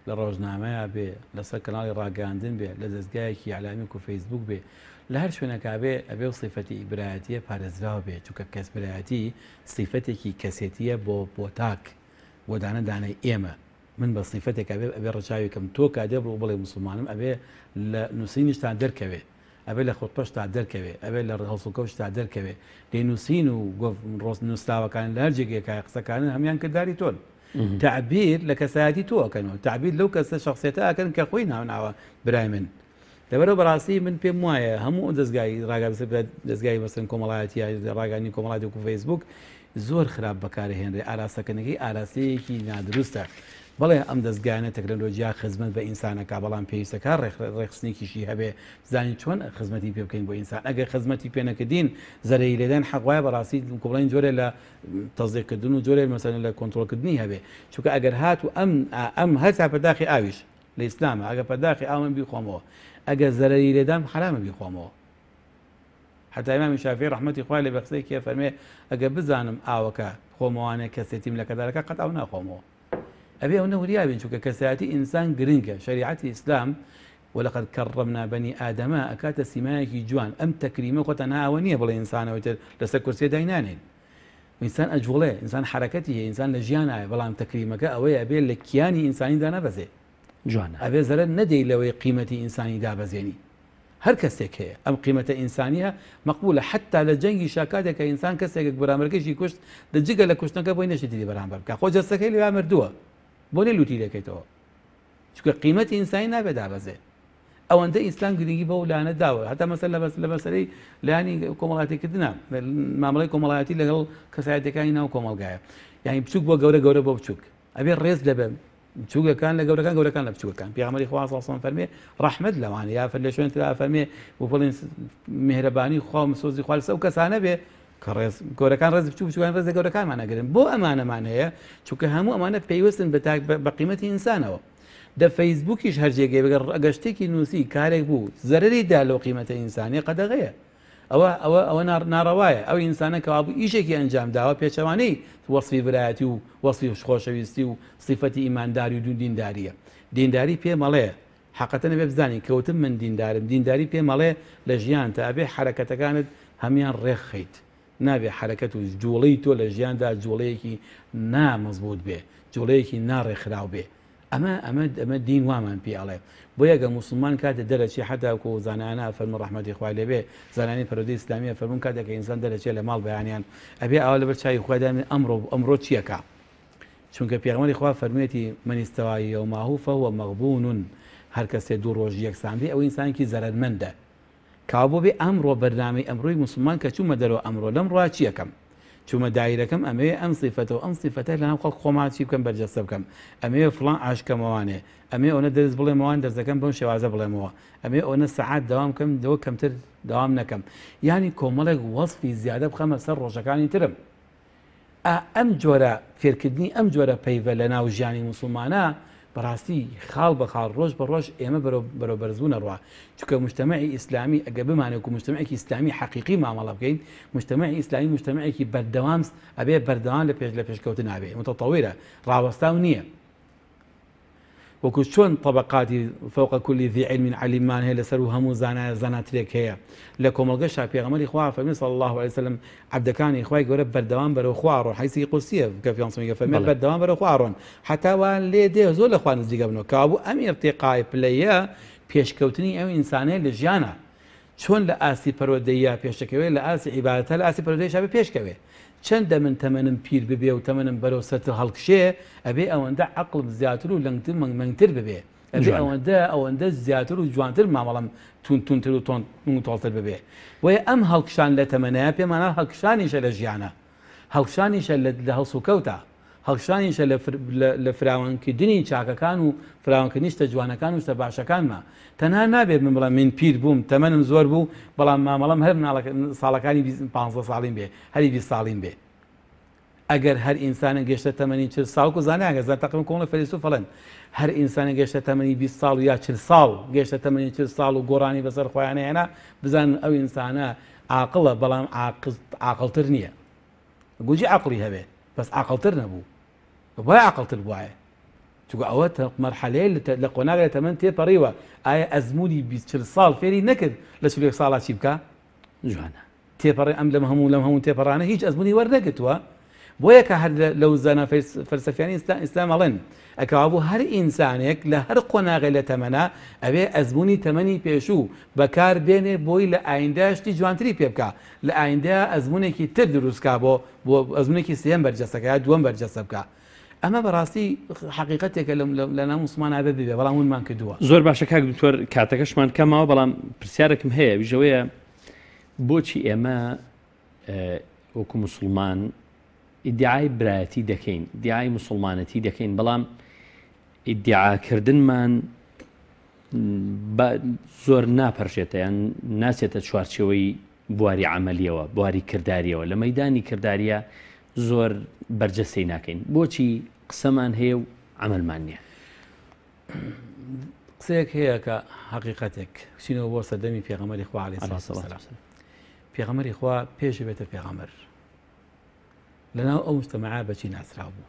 لە ڕۆژنامەیا بێ، لەسەر کەناڵی ڕاگەیاندن بێ، لە دەزگایەکی ئیعلامی وەکو فەیسبووک بێ، لە هەر شوێنێکا بێ، ئەبێ ئەو سیفەتی برایەتییە پارێزراو بێ، چونکە کەس برایەتی سیفەتێکی کەسێتییە بۆ بۆ تاک، بۆ دانە دانەی ئێمە. من بە سیفەتێک ئەبێ ئەبێ ڕەچاوی کەم. تۆ کە دێ بڵێ بڵێ موسڵمانم ئەبێ لە نووسینیشتا دەرکەوێ. ئەبێ لە خوتبەشتا دەرکەوێ، ئەبێ لە هەڵسوکەوتشتا دەرکەوێ. لێ نووسین و گۆڤ ڕۆست نووسراوەکان لە هەر جێگەیەکا قسەکانن هەموویان کرداری تۆن. تەعبیر لە کەسایەتی تۆ ئەکەن و تەعبیر لەو کەسە شەخسیەتە ئەکەن کە خۆی ناوناوە برای من. لەبەرئەوە بەڕاستی من پێم وایە هەموو ئەو دەزگای ڕاگا دەزگای مەسەن کۆمەڵایەتی یا ڕاگەیاندنی کۆمەڵایەتی وەکو فەیسبوک زۆر خراپ بەکارهێنرێ ئاراستەکردنەکەی ئاراستەیەکی نادروستە. بەڵێ ئەم دەزگایانە تەکنەلۆجیا خزمەت بە ئینسان ئەکا بەڵام پێویستەکا ڕێکخستنێکیشی هەبێ بزانین چۆن خزمەتی پێ بکەین بۆ ئینسان ئەگەر خزمەتی پێ نەکردین زەرەری لێدان حەق وایە بەڕاستی بڵێن جۆرێ لە تەزیقکردن و جۆرێ مەسەلەن لە کۆنترۆڵکردنی هەبێ چونکە ئەگەر هات و ئەم ئەم هەر تا پەرداخی ئاویش لە ئیسلامە ئەگەر پەرداخی ئاو من بیخۆمەوە ئەگەر زەرەری لێدام حەرامە بیخۆمەوە حتا ئیمامی شافعی ڕەحمەتی خوای لێ بێ قسەیەکی ئەفەرمێ ئەگەر بزانم ئاوەکە خۆمەوانێ کەسێتیم لەکەدارەکە قەت ئاو ناخۆمەوە ئەبێ ئەونە وریا بین چونکە کەسایەتی ئینسان گرنگە شەریعەتی ئیسلام ولقد کرمنا بنی آدم ئەکاتە سیمایەکی جوان ئەم تەکریمە خۆ تەنها ئەوە نییە بڵێ ئینسانەوەی تر لەسەر کورسیە داینانێین ئینسان ئەجوڵێ ئینسان حەرەکەتی هەیە ئینسان لە ژیانایە بەڵام تەکریمەکە ئەوەیە ئەبێ لە کیانی ئینسانیدا نەبەزێ جوانە ئەبێ زەرەر نەدەی لەوەی قیمەتی ئینسانی دابەزێنی هەر کەسێک هەیە ئەم قیمەتە ئینسانیە مەقبولە حەتا لە جەنگیشا کاتێک کە ئینسان کەسێکێک بەرامبەرکەشی کوشت دە جگە لە کوشتنەکە بۆی نەشتی تری بەرامبەر بکا خۆ جەستەکەی لەویا مردووە بۆ نێ لوتی لێکەیتەوە چونکە قیمەتی ئینسانی نابێ دابەزێ ئەوەندە ئیسلام گرنگی بەو لایەنە داوە هەتا مەسەل لە بەس لە مەسەلەی لایەنی کۆمەڵایەتیکردنە مامەڵەی کۆمەڵایەتی لەگەڵ کەسایەتەکانی ناو کۆمەڵگایە یعنی بچوک بۆ گەورە گەورە بۆ بچوک ئەبێ ڕێز لە بچووکەکان لە گەورەکان گەورەکان لە بچووکەکان پێغەمبەری خوا صلی الله علیه و فەرمێ ڕەحمەت لەوانە یا فەر لە شوێن ترا فەرمێ و بڵێن میهرەبانی خوا و سۆزی خوا لەسەر ئەو کەسانە بێ کە ڕێز گەورەکان ڕێز بچوو بچووکان ڕێز لە گەورەکانمان ئەگرن بۆ ئەمانەمان هەیە چونکە هەموو ئەمانە پەیوەستن بە تاک بە قیمەتی ئینسانەوە. دە فەیسبووکیش هەر جێگەی بگەڕ ئەگەر شتێکی نووسی کارێک بوو زەرەری دا لەو قیمەتە ئینسانیە قەدەغەیە. ئەوە ئەوە ئەوە ناڕەوایە. ئەو ئینسانە کەوابوو ئیشێکی ئەنجام داوە پێچەوانەی وەسفی برایەتی و وەسفی خۆشەویستی و سیفەتی ئیمانداری و دینداریە. دینداری پێ مەڵێ حەقەتەن ئەبێ بزانی کەوتم من دیندارم دینداری پێ مەڵێ لە ژیانتا ئەبێ حەرەکەتەکانت هەموان ڕێک خەیت نابێ حەرەکەت و جوڵەی تۆ لە ژیاندا جوڵەیەکی نا مەزبوت بێ جوڵەیەکی نا ڕێکخراو بێ ئەمە ئەمە ئەمە دین وامان پێ ئەڵێ بۆیە گە موسڵمان کاتێ دەرەچێ حەتا کو زانایانە ئەفەرموون ڕەحمەتی خوای لێ بێ زانایانی پەروەردەی ئیسلامی ئەفەرموون کاتێک کە ئینسان دەرەچێ لە ماڵ بەیانیان ئەبێ ئاوا لەبەر چاوی خوای دانێ ئەمڕۆ ئەمڕۆ چیەکا چونکە پێغەمبەری خوا فەرموویەتی، من استوی یوماه فهو مغبون، هەر کەسێ دوو ڕۆژی یەکسان بێ ئەوە ئینسانێکی زەرەرمەندە. کەوابوو بێ ئەمڕۆ بەرنامەی ئەمڕۆی موسڵمان کە چوومە دەرەوە ئەمڕۆ لەمڕۆا چی ئەکەم؟ چوومە دایرەکەم ئەمەوێ ئەم سیفەتە و ئەم سیفەتە لەناو خەڵک خۆما چی بکەم بەرجەستە بکەم، ئەمەوێ فڵان ئاش کەمەوانێ، ئەمەوێ ئەونە دەرس بڵێمەوان دەرسەکەم بەم شێوازە بڵێمەوە، ئەمەوێ ئەونە سەعات دەوام بکەم لەوە کەمتر دەوام نەکەم. یانی کۆمەڵێک وەسفی زیادە بخەمە سەر ڕۆژەکانی ترم. ئا ئەم جۆرە فێرکردنی ئەم جۆرە پەیڤە لە ناو ژیانی موسڵمانا بەڕاستی خاڵ بە خاڵ ڕۆژ بە ڕۆژ ئێمە بەرەو بەرەو بەرزبوون ئەڕوا چونکە موجتەمەعی ئیسلامی ئەگەر بمانەوێ وەکو موجتەمەعێکی ئیسلامی حەقیقی مامەڵە بکەین موجتەمەعی ئیسلامی موجتەمەعێکی بەردەوام ئەبێ بەردەوام لە پێش لە پێشکەوتنا بێ متطورە ڕاوەستاو نییە. وەکو چۆن طبقاتی فوق كل ذی علم علیم مان هەیە لەسەر و هەموو زانایە زاناترێک هەیە لە کۆمەڵگەشا پێغەمبەری خوا فەرمی صلی الله علیه وسلم عەبدەکانی خوای گەورە بەردەوام بەرەو خوا ڕۆن حەدیثی قودسیە کە پێغەمبەر فەرمی بەڵێ. بەردەوام بەرەو خوا ڕۆن حتا وا لێ دێ زۆر لە خوا نزیکە بنەوە کەوابوو ئەم ئیرتیقای پلەیە پێشکەوتنی ئەو ئینسانەیە لە ژیانە چۆن لە ئاستی پەروەردەییا پێشدەکەوێ لە ئاستی عیبادەتا لە ئاستی پەروەردەیشا بێ پێشکەوێ. چەندە من تەمەنم پیر ببێ و تەمەنم بەرەو سەرتر هەڵکشێ ئەبێ ئەوەندە عەقڵم زیاتر و لەنگتر مەنگتر ببێ. ئەبێ جوانە. ئەوەندە ئەوەندە زیاتر و جوانتر مامەڵەم توند توندتر و تۆن تۆڵتر ببێ. بۆیە ئەم هەڵکشان لە تەمەنە پێمانە هەڵکشانیشە لە ژیانە. هەڵکشانیشە لە لە هەڵسوکەوتا. هەڵکشانیشە لە لە فراوانکردنی چاکەکان و فراوانکردنی شتە جوانەکان و شتە باشەکانما. تەنها نابێت من بڵێم من پیر بووم، تەمەنم زۆر بوو، بەڵام مامەڵەم هەر مناڵەکە ساڵەکانی 15 ساڵیم بێ، هەری 20 ساڵیم بێ. ئەگەر هەر ئینسانێک گەشتە تەمەنی 40 ساڵ کو زانایان گەزان تەقریبا کۆمەڵی فەیلەسوف ئەڵێن هەر ئینسانێک گەشتە تەمەنی 20 ساڵ یا 40 ساڵ گەشتە تەمەنی 40 ساڵ و گۆڕانی بەسەر خۆیانە هێنا بزانن ئەو ئینسانە عاقڵە بەڵام عاقڵتر نییە. گوجی عەقڵی هەبێ بەس عاقڵتر نەبوو دەبوایە عاقڵتر بوایە چونکە ئەوە مەرحەلەیە لە قۆناغی لە تەمەن تێپەڕیوە ئایا ئەزموونی 20 40 ساڵ فێری نەکرد لە 41 ساڵا چی بکا جوانە تێپەڕێ ئەم لەم هەموو لەم هەموو تێپەڕانە هیچ ئەزموونی وەرنەگرتووە بۆیە کە هەر لەو زانا فەلسەفیانی ئیسلام ئەڵێن ئەکەوابوو هەر ئینسانێک لە هەر قۆناغێ لە تەمەنا ئەبێ ئەزموونی تەمەنی پێشوو بەکار بێنێ بۆی لە ئایندە شتی جوانتری پێ بکا لە ئایندە ئەزموونێکی تر دروست کا بۆ بۆ ئەزموونێکی سێیەم بەرجەستە کا یا دووەم بەرجەستە بکا ئەمە بەڕاستی حەقیقەتێکە لە ناو موسڵمان ئەبێ ببێ بەڵام ونمان کردووە. زۆر باشە کاک دکتۆر کاتەکەشمان کەم ماوە بەڵام پرسیارێکم هەیە ئەویش ئەوەیە بۆچی ئێمە وەکو موسڵمان ئیدعای برایەتی دەکەین، ئیدعای موسڵمانەتی دەکەین، بەڵام ئیدعاکردنمان زۆر ناپەرژێتە یان ناچێتە چوارچێوەی بواری عملیەوە بواری کرداریەوە لە مەدانی کرداریە زۆر بەرجەستەی ناکەین بۆچی قسەمان هەیە و عملمان نییە قسەیەک هەیە کە حقیقەتێک بچینەوە بۆ سەردەمی پێغەمبەری خوا عەلەیهی سڵات وسلام پێغەمبەری خوا پێش بێتە پێغەمبەر لەناو ئەو مجتەمەعە بەچی ناسراو بوو؟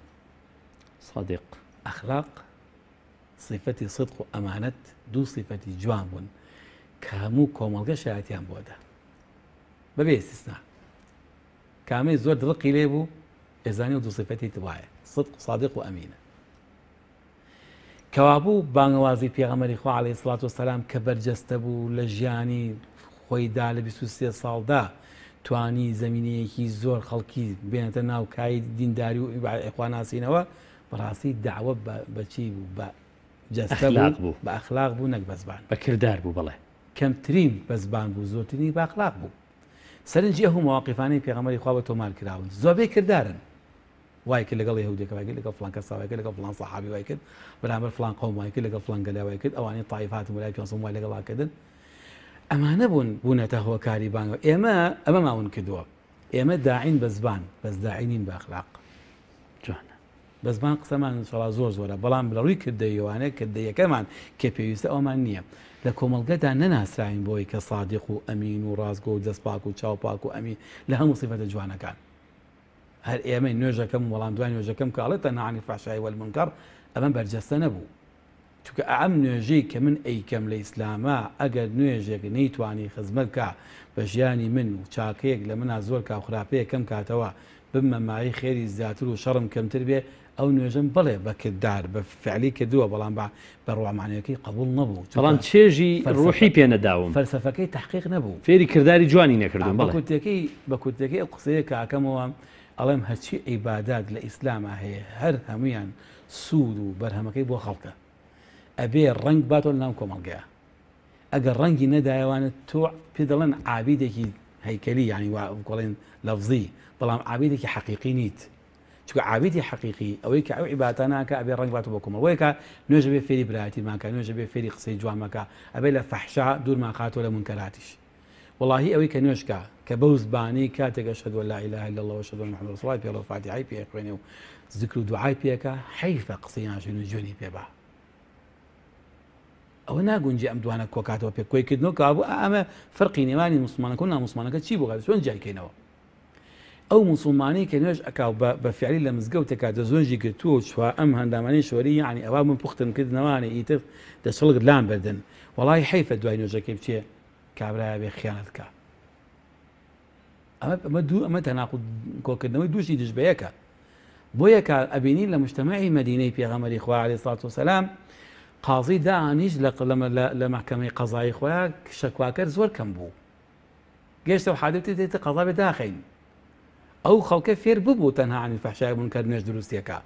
صادق. ئەخلاق، سیفەتی صدق و ئەمانەت دوو سیفەتی جوان بوون کە هەموو کۆمەڵگە شایەتیان بۆ دا بەبێ ئیستیسنا. کامەی زۆر دڕقی لێ بوو ئێزانی و دوو سیفەتی وایە صدق صادق و ئەمینە. کەوابوو بانگەوازی پێغەمبەری خوا علیە سڵات وسلام کە بەرجەستە بوو لە ژیانی خۆیدا لە 23 ساڵدا توانی زەمینەیەکی زۆر خەڵکی بێنێتە ناو کای دینداری و خواناسینەوە بەڕاستی داوە بەچی بوو بە جەستە بوو بە ئەخلاق بوو نەک بەزبان بە کردار بوو بەڵێ کەمترین بەزبان بوو زۆرترینی بە ئەخلاق بوو سەرنجی ئەو مواقفانەی پێغەمبەری خوا بە تۆمار کراون زۆربەی کردارن وای کرد لەگەڵ یەهودیەکە وای کرد لەگەڵ فڵان کەسا وای کرد لەگەڵ فڵان سەحابی وای کرد بەرامبەر فڵان قەوم وای کرد لەگەڵ فڵان گەلا وای کرد ئەوانەی تایف هاتن وەلای پێ وای لەگەڵا کردن ئەمانە بوون بوونەتە هۆکاری بانگ ئێمە ئەمەمان ون کردووە ئێمە داعین بە زبان بەس داعینین بە ئەخلاق جوانە. بە زمان قسەمان انشاءاللە زۆر زۆرە بەڵام لە ڕووی کردەییەوانە کردەیەکەمان کە پێویستە ئەومان نییە لە کۆمەڵگەدا نەناسراوین بۆی کە سادق و ئەمین و ڕاستگۆ و دەست پاک و چاو پاک و ئەمین لە هەموو سیفەتە جوانەکان هەر ئێمەی نوێژەکەم وەڵام دوای نوێژەکەم کە ئەڵێ تەنها عن الفحشاء والمنکر ئەمە بەرجەستە نەبوو چونکە ئەم نوێژەی کە من ئەیکەم لە ئیسلاما ئەگەر نوێژێک نەیتوانی خزمەت کا بە ژیانی من و چاکەیەک لە منا زۆر کا و خراپەیەک کەم کاتەوە ببمە مایەی خێری زیاتر و شەڕم کەمتر بێ ئەو نوێژەم بەڵێ بە کردار بە فعلی کردووە بەڵام بە بە ڕوا مەعنەویەکەی قبوڵ نەبوو چونکە بەڵام چێژی فەلسەفە ڕوحی پێ نەداوم. فەلسەفەکەی تەحقیق نەبوو. فێری کرداری جوانی نەکردووم بە بەڵێ. کورتیەکەی بە کورتیەکەی ئەو قسەیە کە ئەکەمەوە ئەڵێم هەرچی عیبادات لە ئیسلاما هەیە هەر هەموویان سوود و بەرهەمەکەی بۆ خەڵکە ئەبێ ڕەنگ باتەوە لەناو کۆمەڵگەیا ئەگەر ڕەنگی نەدایەوانە تۆ پێ دەڵێن عابیدێکی هەیکەلی یعنی وا بڵێن لەفزی بەڵام عابیدێکی حەقیقی نیت چونکە عابیدی حەقیقی ئەوەی کە ئەو عیبادانە ئەکا ئەبێ ڕەنگ باتەوە بۆ کۆمەڵ بۆیە نوێژ ئەبێ فێری برایەتیمان کا نوێژ ئەبێ فێری قسەی جوانمان کا ئەبێ لە فەحشا دوورمان خاتەوە لە مونکەراتیش وەڵاهی ئەوەی کە نوێژ کا کە بەو زبانەی کاتێک ئەشهەدو ان لا اله الا اللە و اشهد ان محمد رسول اللە پێ ئەڵێ و فاتیحای پێ ئەخوێنێ و زکر و دوعای پێ ئەکا حەیفە قسەی ناشرین و جوێنی پێ با ئەوە ناگونجێ ئەم دوانە کۆکاتەوە پێ کۆی کردنەوە کابوو ئەمە فەرقی نێوانی موسڵمانەکە و ناموسڵمانەکە چی بۆ چۆن جیای کەینەوە ئەو موسڵمانەی کە نوێژ ئەکا و بە فعلی لە مزگەوتێکا دەستنوێژی گرتووە و چوا ئەم هەندامانەی شۆری یەعنی ئەوا من پوختم کرد نەوانێ ئیتر دەچڵک لام بردن وەڵاهی حەیفە دوای نوێژەکەی بچێ کابرایە بێ خیانەت کا ئەمە ئەمە دوو ئەمە تەناقض کۆکردنەوەی دووشی دژ بە یەکە بۆیە کە ئەبینین لە مجتەمەعی مەدینەی پێغەمبەری خوا عەلەیهی سڵات وسەلام قازی دانیش لە لە مەحکەمەی قەزایی خۆیان شەکواکەر زۆر کەم بوو گەیشتە و حادەتی دێتە قەزا بێ داخەین ئەو خەڵکە فێر ببوو تەنها عن الفحشاء منکر نوێژ دروستیەکە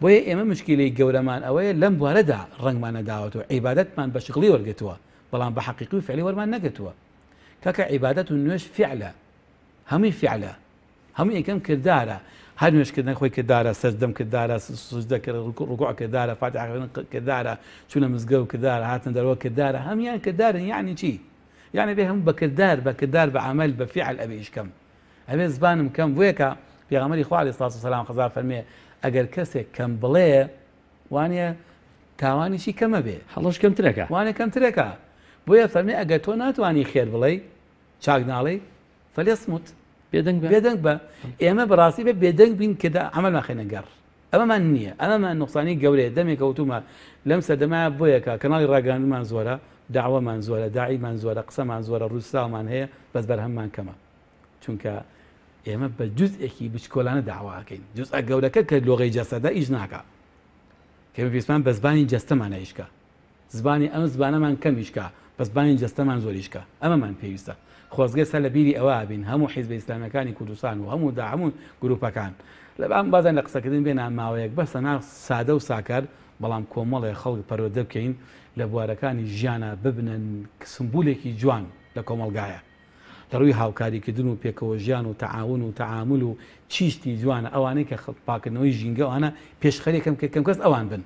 بۆیە ئێمە مشکیلەی گەورەمان ئەوەیە لەم بوارەدا ڕەنگمان نەداوەتەوە عیبادەتمان بە شکڵی وەرگتووە بەڵام بە حەقیقی و فعلی وەرمان نەگرتووە کاکە عیبادەت و نوێژ فعلە هەمووی فعلە هەموو یەکەم کردارە هەر نوێژکردن خۆی کردارە سەجدەم کردارە سجدە کرد ڕکوع کردارە فاتحە خوێندن کردارە چوونە مزگەوت کردارە هاتنە دەرەوە کردارە هەموویان کردارن یعنی چی یعنی بێ هەموو بە کردار بە کردار بە عەمەل بە فعل ئەبێ ئیش کەم ئەبێ زبانم کەم بۆیە کە پێغەمبەری خوا علیه الصلاة والسلام خەزا فەرمێ ئەگەر کەسێک کەم بڵێ وانە تاوانیشی کەمە بێ هەڵەش کەمترەکە وانە کەمترەکە بۆیە فەرمێ ئەگەر تۆ ناتوانی خێر بڵێ چاک ناڵێ فلیصمت بێدەنگ بە بێدەنگ بە ئێمە بەڕاستی بێ بێدەنگ بین کە عەمەلمان خەینە گەڕ ئەمەمان نییە ئەمەمان نوقسانی گەورەیە دەمێکە وتومە لەم سەردەمە بۆیەکە کەناڵی ڕاگەیاندنمان زۆرە داوەمان زۆرە داعیمان زۆرە قسەمان زۆرە ڕووسراومان هەیە بەس بەرهەممان کەمە چونکە ئێمە بە جزئێکی بچکۆلانە داواکەین جزئە گەورەکە کە لۆغەی جەسەدە ئیش ناکا کە پێویستمان بە زبانی جەستەمانە ئیشکە زبانی ئەم زبانەمان کەم ئیش کا بەس زبانی جەستەمان زۆر ئیش کا ئەمەمان پێویستە خۆزگە سەر لە بیری ئەوە بین هەموو حیزبە ئیسلامیەکانی کوردستان و هەموو دا هەموو گروپەکان لە بام بازان لە قسەکردن بێ ماوەیەک بەسە نا سادە و ساکار بەڵام کۆمەڵێ خەڵک پەروەردە بکەین لە بوارەکانی ژیانە ببنە سمبولێکی جوان لە کۆمەڵگایە لە ڕووی هاوکاریکردن و پێکەوە ژیان و تەعاون و تەعامول و چیشتی جوانە ئەوانەی کە پاکردنەوەی ژینگە ئەوانە پێشخەرێکم کە کەم کەس ئەوان بن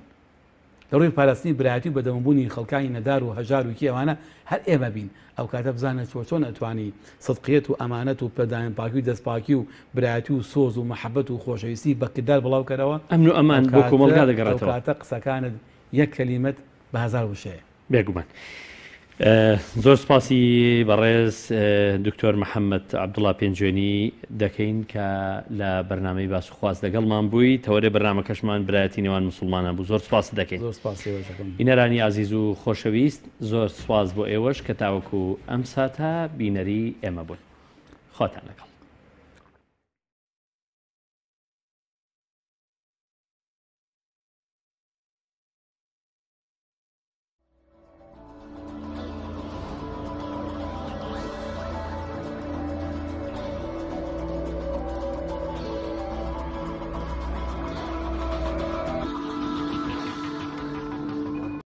لە ڕووی پاراستنی برایەتی و بەدەمبوونی خەڵکانی نەدار و هەژار و کێ ئەوانە هەر ئێمە بین ئەوکاتە بزانە چۆ چۆن ئەتوانی سدقیەت و ئەمانەت و پەدایان پاکی و دەست پاکی و برایەتی و سۆز و مەحەبەت و خۆشەویستی بە کردار بڵاو کەرەوە ئەمن و ئەمان بۆ کۆمەڵگا دەگەڕێتەوە. ئەوکاتە قسەکانت یەک کەلیمەت بە هەزار وشەیە. بێگومان. زۆر سپاسی بەڕێز دکتۆر محەممەد عەبدوڵا پێنجوێنی دەکەین کە لە بەرنامەی باس و خواست لەگەڵمان بووی تەوەرێ بەرنامەکەشمان برایەتی نێوان مسوڵمانان بوو زۆر سپاست دەکەین. زۆر سپاسی ئێوەش دەکەم. بینەرانی ئازیز و خۆشەویست زۆر سپاس بۆ ئێوەش کە تاوەکو ئەم ساتە بینەری ئێمە بوون. خواتان لەگەڵ.